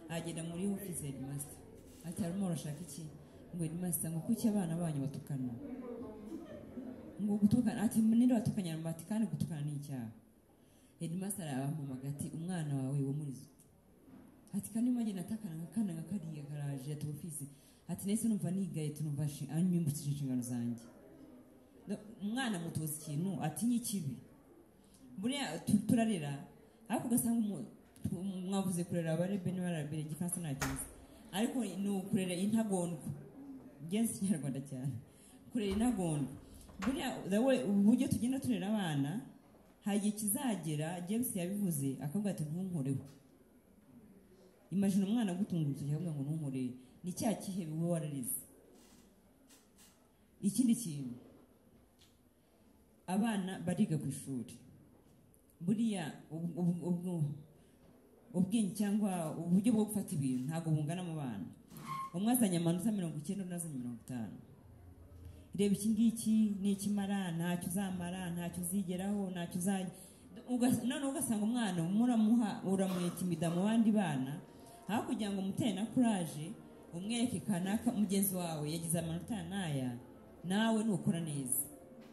agenda muri office ya headmaster, ati arimo arashaka iki? Ngo headmaster ngo kuki abana banyu batukana? Ngo gutukana, ati ninde watukanye? Ati kandi gutukana ni icyaha. Headmaster arabampamagaye, ati umwana wawe wamurize ute? Ati kandi mage natakana nkakana nka kariya karaje ati office. Ati nahise numva nigaye, tunumva anyumbukije inshingano zanjye. Umwana mutoza ikintu atinye ikibi. Buriya turarera, ariko ugasanga mwavuze kurera abarebe n'abarabere, igifaransa ntakizi, ariko ni ukurera intagondwa. Ngenzi ikinyarwanda cyane, kurera intagondwa. Buriya the way uburyo tugenda turera abana, hari igihe kizagera, James yabivuze, akavuga ati ntunkoreho. Imagine umwana agutunga urutoki akavuga ngo ntunkorere, ni cya kihe uba wararize? Ikindi kintu, abana bariga ku ishuri, buriya ubwenge cyangwa uburyo bwo gufata ibintu ntabwo bungana mu bana. Umwe azanye amanota 90, undi azanye 50. Reba iki ngiki ni ikimara, ntacyo uzamara, ntacyo uzigeraho, ntacyo uzajya. Noneho ugasanga umwana muramuha, uramwetimida mu bandi bana, aho kugira ngo umutere na courage, umwereke kanaka mugenzi wawe yagize amanota n'aya, nawe nukora neza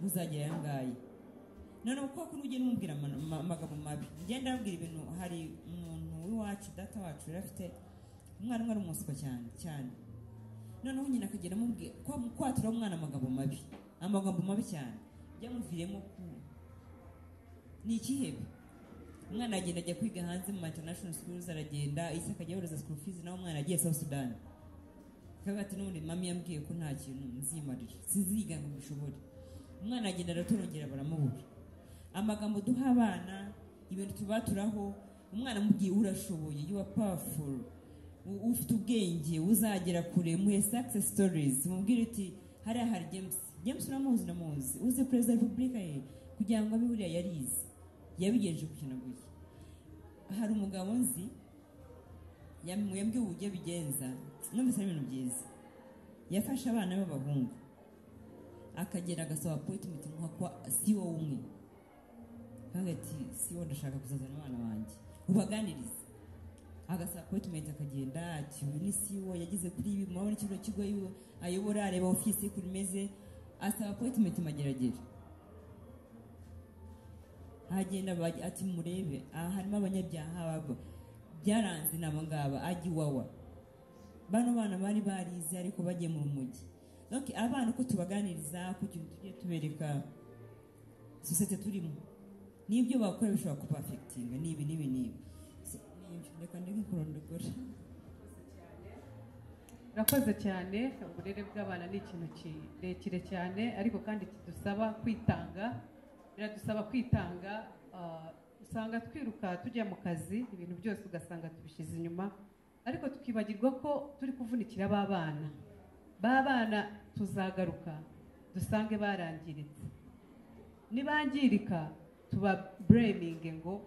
uzagera aya ngaya. Noneho kuko kuno ugenda umubwira amagambo mabi, ngenda ababwira ibintu. Hari umuntu w'iwacu, data wacu, yari afite umwana umwe ari umuswa cyane cyane. Noneho nyina akagenda amubwira kwatura umwana amagambo mabi, amagambo mabi cyane, byamuviremo ku ni ikihebe. Umwana agenda ajya kwiga hanze mu international schools, aragenda isi akajya yohereza school fees, nawe umwana agiye South Sudan. Akavuga ati n'ubundi mami yambwiye ko nta kintu nzimarira, sinziga ngo mbishobore. Umwana agenda aratorongera baramubura. Amagambo duha abana, ibintu tubaturaho, umwana amubwiye urashoboye, you are powerful, ufite ubwenge, uzagera kure, muhe success stories, mubwire uti hariya hari James, James uramuzi, ndamuzi, uzi perezida wa repubulika ye, kugira ngo abe buriya yarize, yabigenje gukina gutya. Hari umugabo nzi yambwiye uburyo abigenza, numvise ari ibintu byiza. Yafashe abana b'abahungu akagera agasaba appointment nka kwa CEO umwe, akavuga ati CEO ndashaka kuzazana abana banjye ubaganirize. Agasaba appointment akagenda ati uyu ni CEO yageze kuri ibi, murabona kino kigo ayobora, areba office uko imeze, asaba appointment Mageragere. Agenda ati murebe aha harimo abanyabyaha byaranze nabo ngaba ajya iwawa. Bano bana bari barize ariko bagiye mu mujyi. Donc abana uko tubaganiriza, kugira tujye tubereka societe turimo, nibyo bakora bishobora kuba affecting nibi nibi nibi. Reka ndeke kurondogora. Urakoze cyane. Uburere bw'abana ni ikintu kirekire cyane, ariko kandi kidusaba kwitanga, biradusaba kwitanga. Usanga twiruka tujya mu kazi, ibintu byose ugasanga tubishyize inyuma, ariko tukibagirwa ko turi kuvunikira b'abana. B'abana tuzagaruka dusange barangiritse, nibangirika tuba blaming ngo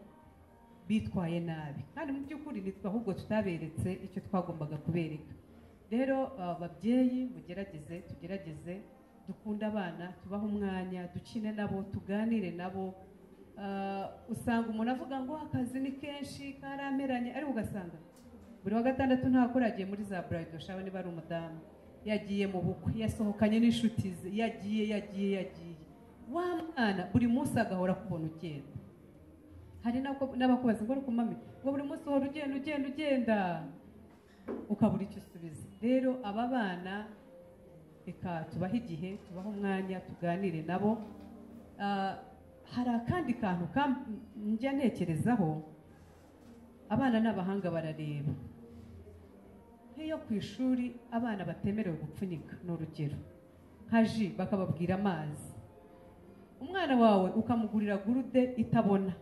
bitwaye nabi, kandi mu by'ukuri nitwe ahubwo tutaberetse icyo twagombaga kubereka. Rero ababyeyi mugerageze, tugerageze dukunde abana, tubahe umwanya, dukine nabo, tuganire nabo. Usanga umuntu avuga ngo akazi ni kenshi karameranye, ariko ugasanga buri wa gatandatu ntakora, yagiye muri za bridal shower niba ari umudamu, yagiye mu bukwe, yasohokanye n'inshuti ze, yagiye. Wa mwana buri munsi agahora kubona ugenda. Hari n'abakubaza ngo ariko mami, ngo buri munsi uhora ugenda ugenda ugenda, ukabura icyo usubiza. Rero aba bana reka tubahe igihe, tubahe umwanya, tuganire nabo. Hari akandi kantu njya ntekerezaho, abana n'abahanga barareba. Nk'iyo ku ishuri abana batemerewe gupfunyika, ni urugero nka ji bakababwira amazi, umwana wawe ukamugurira gurude itabona,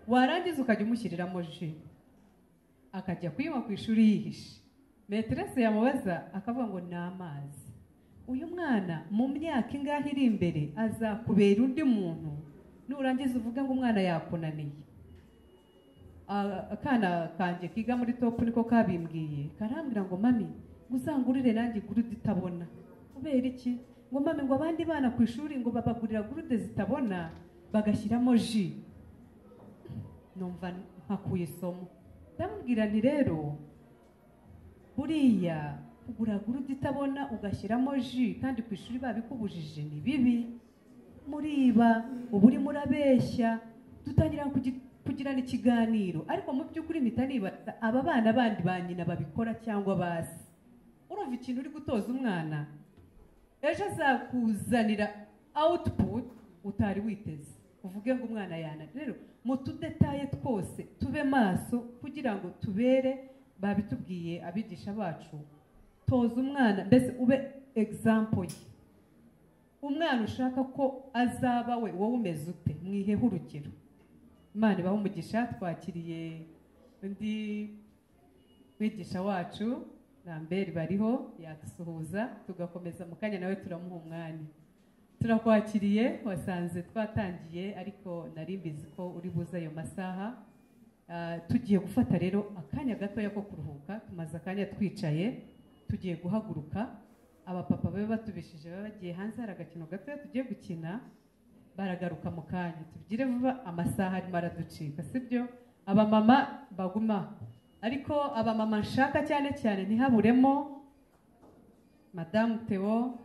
warangiza ukajya umushyiriramo ji, akajya kuyinywa ku ishuri yihishe, meterese yamubaza akavuga ngo ni amazi. Uyu mwana mu myaka ingahe iri imbere azakubera undi muntu, nurangiza uvuge ngo umwana yakunaniye. Akana kanjye kiga muri top niko kabimbwiye, karambwira ngo mami uzangurire nanjye gurude itabona. Kubera iki? Ngo mami ngo abandi bana ku ishuri ngo babagurira gurude zitabona bagashyiramo ji. Numva nkakuye isomo, ndamubwira nti rero buriya kugura gurude itabona ugashyiramo ji kandi ku ishuri babikubujije ni bibi, muriba ubu urimo urabeshya. Dutangira kugirana ikiganiro, ariko mu by'ukuri mpita nibaza aba bana bandi ba nyina babikora cyangwa basi. Urumva ikintu uri gutoza umwana, ejo azakuzanira output utari witeze, uvuge ngo umwana yana. Rero mu tudetaye twose tube maso kugira ngo tubere, babitubwiye abigisha bacu, toza umwana mbese ube example ye. Umwana ushaka ko azaba we, wowe umeze ute? Mwiheho urugero. Imana ibahe umugisha. Twakiriye undi mwigisha wacu Lambert bariho, yadusuhuza tugakomeza mu kanya, nawe turamuha umwanya. Turakwakiriye, wasanze twatangiye ariko nari mbizi ko uri buze ayo masaha. Tugiye gufata rero akanya gatoya ko kuruhuka, tumaze akanya twicaye, tugiye guhaguruka. Abapapa babe batubishije babe bagiye hanze, hari agakino gatoya tugiye gukina, baragaruka mu kanya. Tubigire vuba, amasaha arimo araducika, sibyo? Abamama baguma, ariko abamama nshaka cyane cyane ntihaburemo Madame Theo,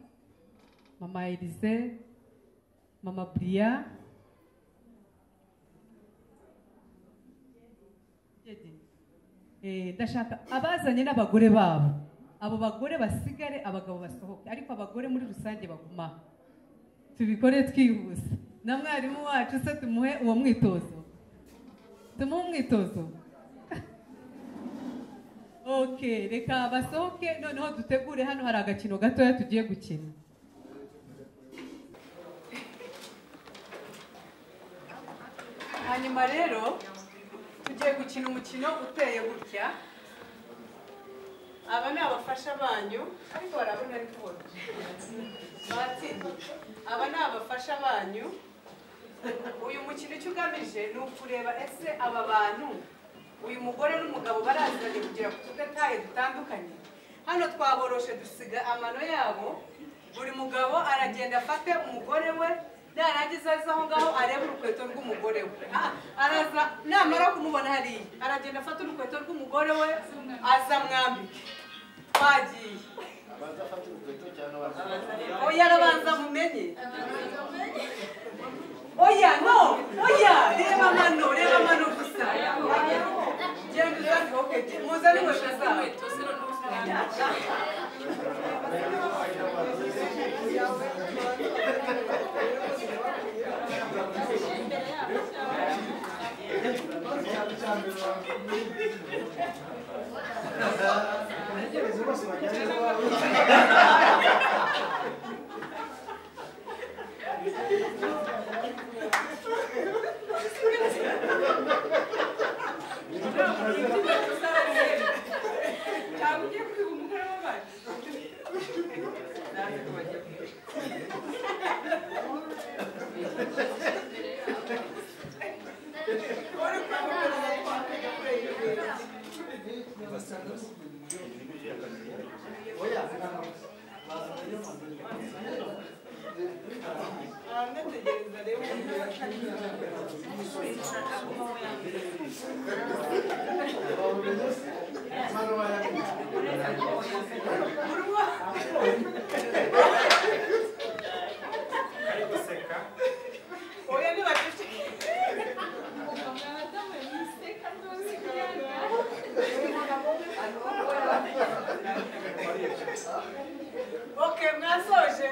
Mama Elise, Mama Bria, ndashaka abazanye n'abagore babo, abo bagore basigare, abagabo basohoke, ariko abagore muri rusange baguma. Tubikore twihuse. Na mwarimu wacu se tumuhe uwo mwitozo. Tumuhe umwitozo. Okay, reka basohoke noneho dutegure, hano hari agakino gatoya tugiye gukina. Hanyuma rero tugiye gukina umukino uteye gutya. Aba ni abafasha banyu, ariko barabona ari kubona batsinze. Aba ni abafasha banyu. Uyu mukino icyo ugamije ni ukureba ese aba bantu, uyu mugore n'umugabo baraziranye kugera ku tudetaye dutandukanye. Hano twaboroshe dusiga amano yabo, buri mugabo aragenda afate umugore we, narangiza aza aho ngaho arebe urukweto rw'umugore we. Araza namara kumubona hariya, aragenda afata urukweto rw'umugore we aza mwambike. Twagiye. Abanza afate urukweto cyangwa oya, arabanza mumenye. Oya, no, oya, reba amano, reba amano gusa. Genda uzane, okay, muzane inkweto zabo. Cyangwa ugiye kwiba umugore w'abandi. Okay, mwasoje.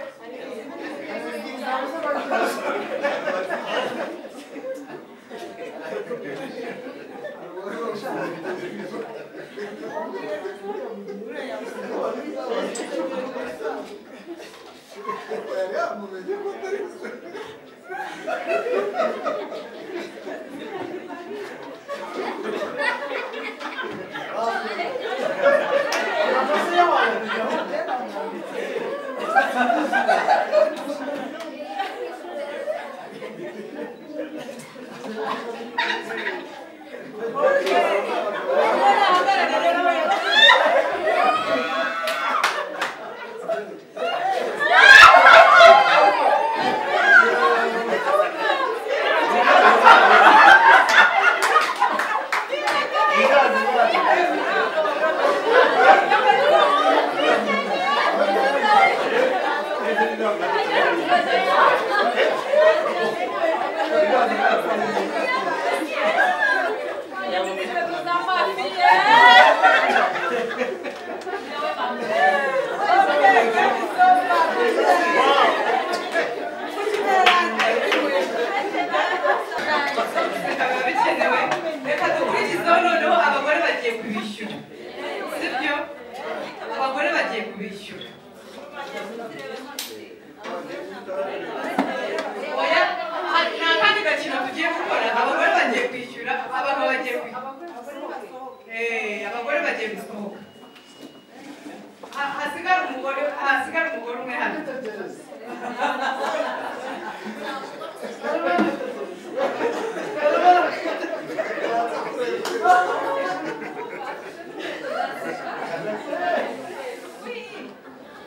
Reka dukurikizeho noneho abagore bagiye kubishyura, sibyo? Abagore bagiye kubishyura. Oya, nta kandi gakino tugiye gukora. Abagore bagiye kwishyura, abagabo bagiye kwishyura. Abagore bagiye gusohoka. Hasigara umugore, hasigara umugore umwe hano.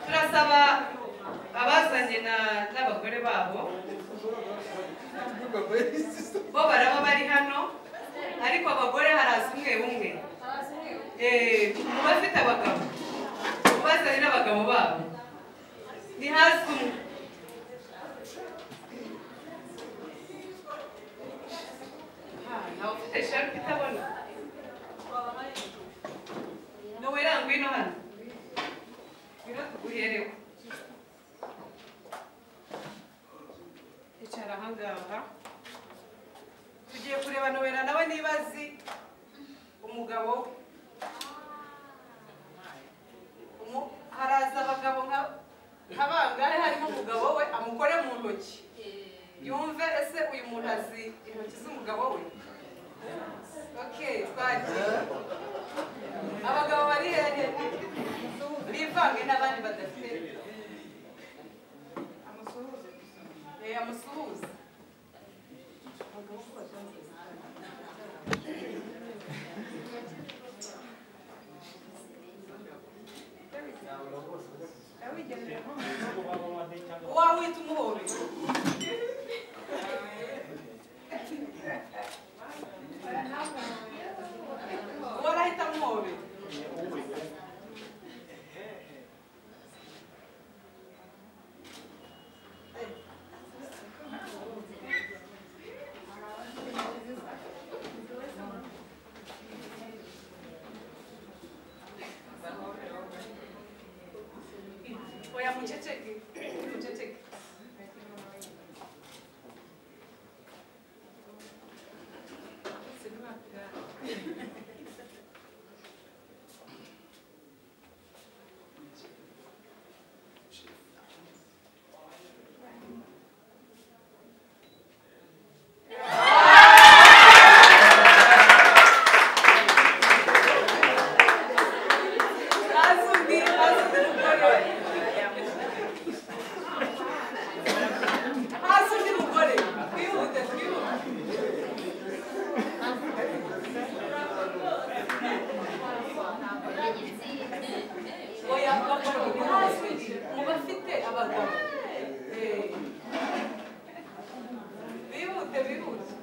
Turasaba abazanye n'abagore babo, bo baraba bari hano, ariko abagore haraza umwe umwe. Mu bafite abagabo, bazanye n'abagabo babo, ni hazi umwe. Ntawe ufite sharupe itabona. Nowera ngwino hano. Ngwino tuguherewe. Icara ahangaha. Tugiye kureba Noella nawe niba azi umugabo we. Haraza abagabo nka bangahe harimo umugabo we, amukore mu ntoki yumve ese uyu muntu azi intoki z'umugabo we. Okay, twagiye. Abagabo bari hehe? Bivange n'abandi badafite. Amusuhuze. Uwawe wita umuhobera. Uwo arahita amuhobera. Oya, muceceke, muceceke. Azi undi mugore. Hasi undi mugore. Twihute, twihute. Oya, abagabo ni hasi undi. Mu bafite abagabo. Bihute, bihute.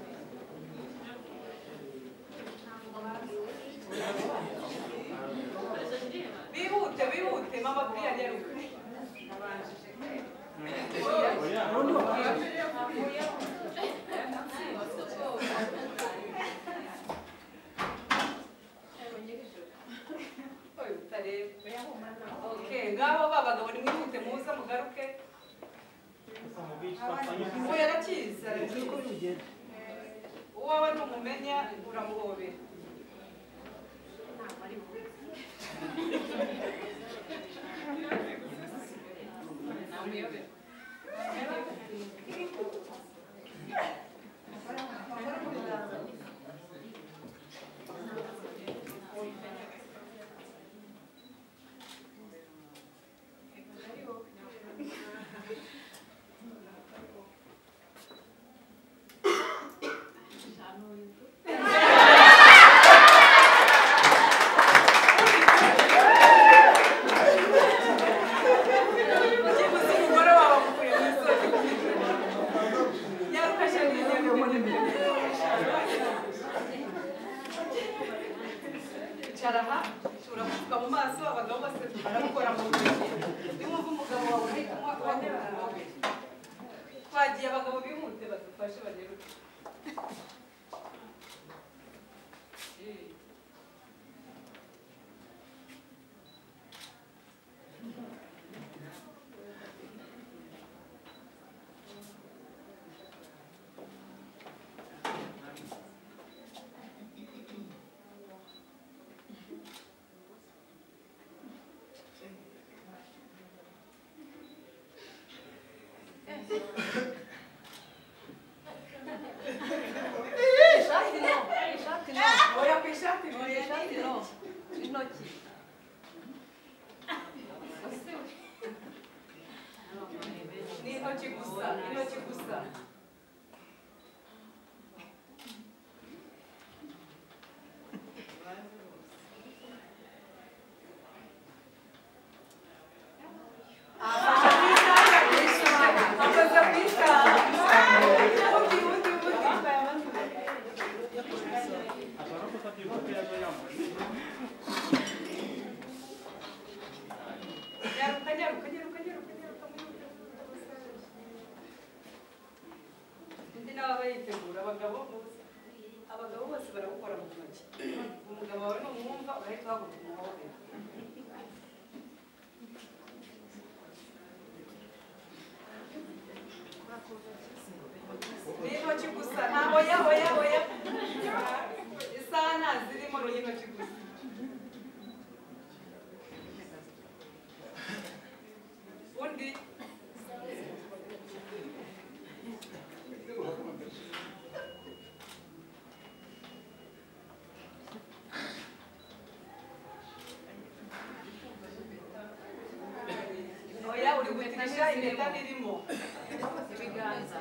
Bihute, bihute. Mama Priya nyaruka. Okay, ngaho babagabo nimwihute muze mugaruke. Oya, arakizi, arakizi. Uwawe numumenya uramuhobera. Byibuze umugore wawe amukuye mu isoni. Nyaruka shani, nyaruka. Icara aha, uramupfuka mu maso, abagabo bose baramukora mu ntoki. Niwumva umugabo wawe ari kunywa, umuhobere. Twagiye, abagabo bihute badufashe banyaruke. Ishati no, ishati no. Oya, ku ishati no, ishati no. Intoki. Ni intoki gusa, intoki gusa. Afasha ku isaha, akoza ku isaha. Undi, undi, undi. Nyaruka, nyaruka, nyaruka, nyaruka, nyaruka, mwihute, mwihute. Undi nawe aba yitegura. Abagabo bose, abagabo bose barawukora mu ntoki. Umugabo wawe numwumva urahita uhaguruka umuhobere. Ni intoki gusa, nta oya, oya, oya. Ni intoki gusa. Undi oya uri gutirisha impeta nirimo ibiganza.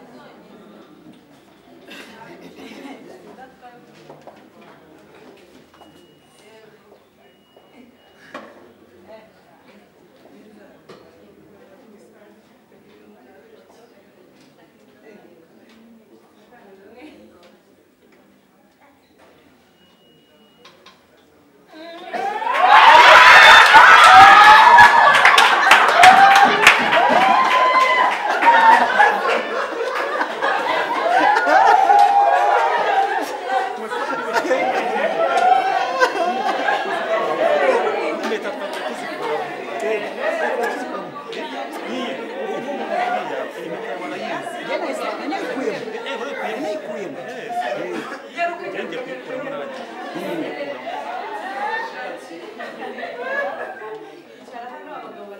Icara hano abagabo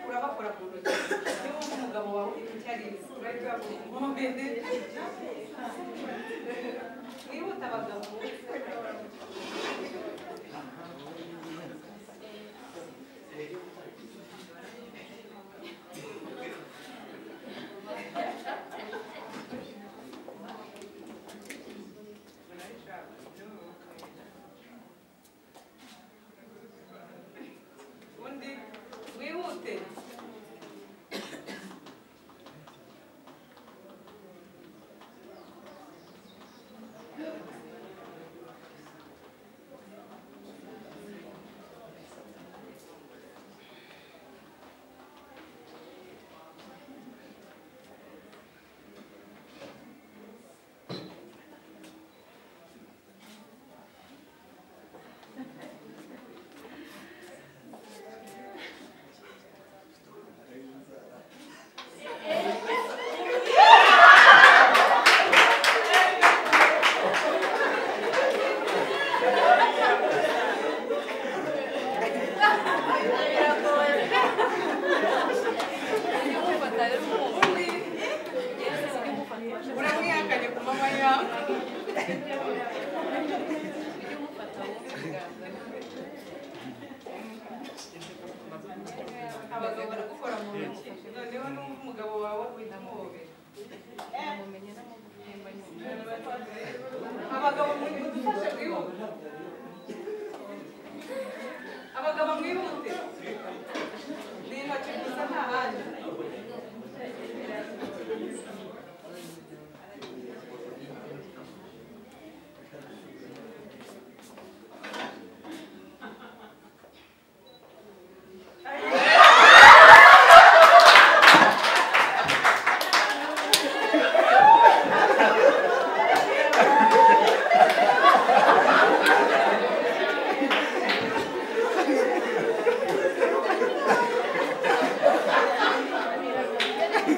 urabakora ku ntoki. Niba wumva umugabo wawe icyo ari urahita uyamuhobere. Mwihute abagabo. Undi mwihute. Undi uramwihakanye ku mama yawe. Abagabo baragukora mu ntoki. Noneho numva umugabo wawe uhita umuhobera. Abagabo mudufashe mwihute. Abagabo mwihute. Ni intoki gusa nta handi.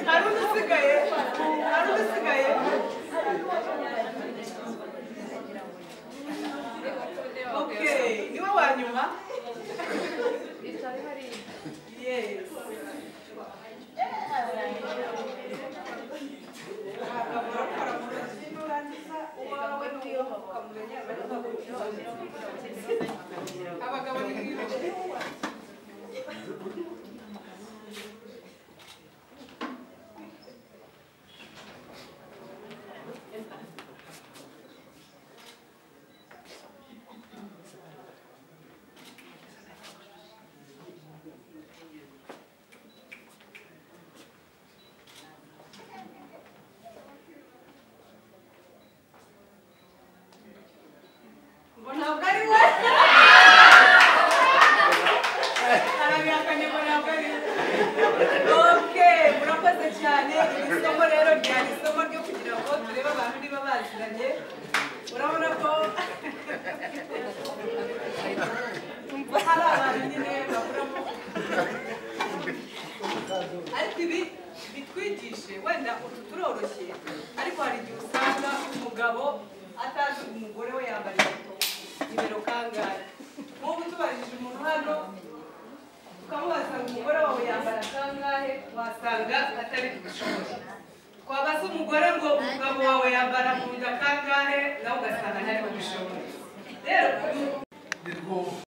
Hari undi usigaye? Hari undi usigaye? Okay, niwe wa nyuma? Yes. Abagabo barakora mu ntoki nurangiza uwawe n'uwo ukamumenya bari. Abagabo ni mwihute. Ngo ntabwo ari we. Arabihakanye ngo ntabwo ari we. Okay, murakoze cyane. Iri somo rero ryari isomo ryo kugira ngo turebe abantu niba baziranye. Urabona ko hari abantu nyine baburamo. Ariko ibi bitwigishe wenda utu turoroshye, ariko hari igihe usanga umugabo atazi umugore we yambara inkweto nimero kangahe. Kangahe? Nk'ubu tubajije umuntu hano tukamubaza ngo umugore wawe yambara kangahe, wasanga atari bubishobore. Twabaza umugore ngo umugabo wawe yambara mu nda kangahe, nawe ugasanga ntari bubishobore. Rero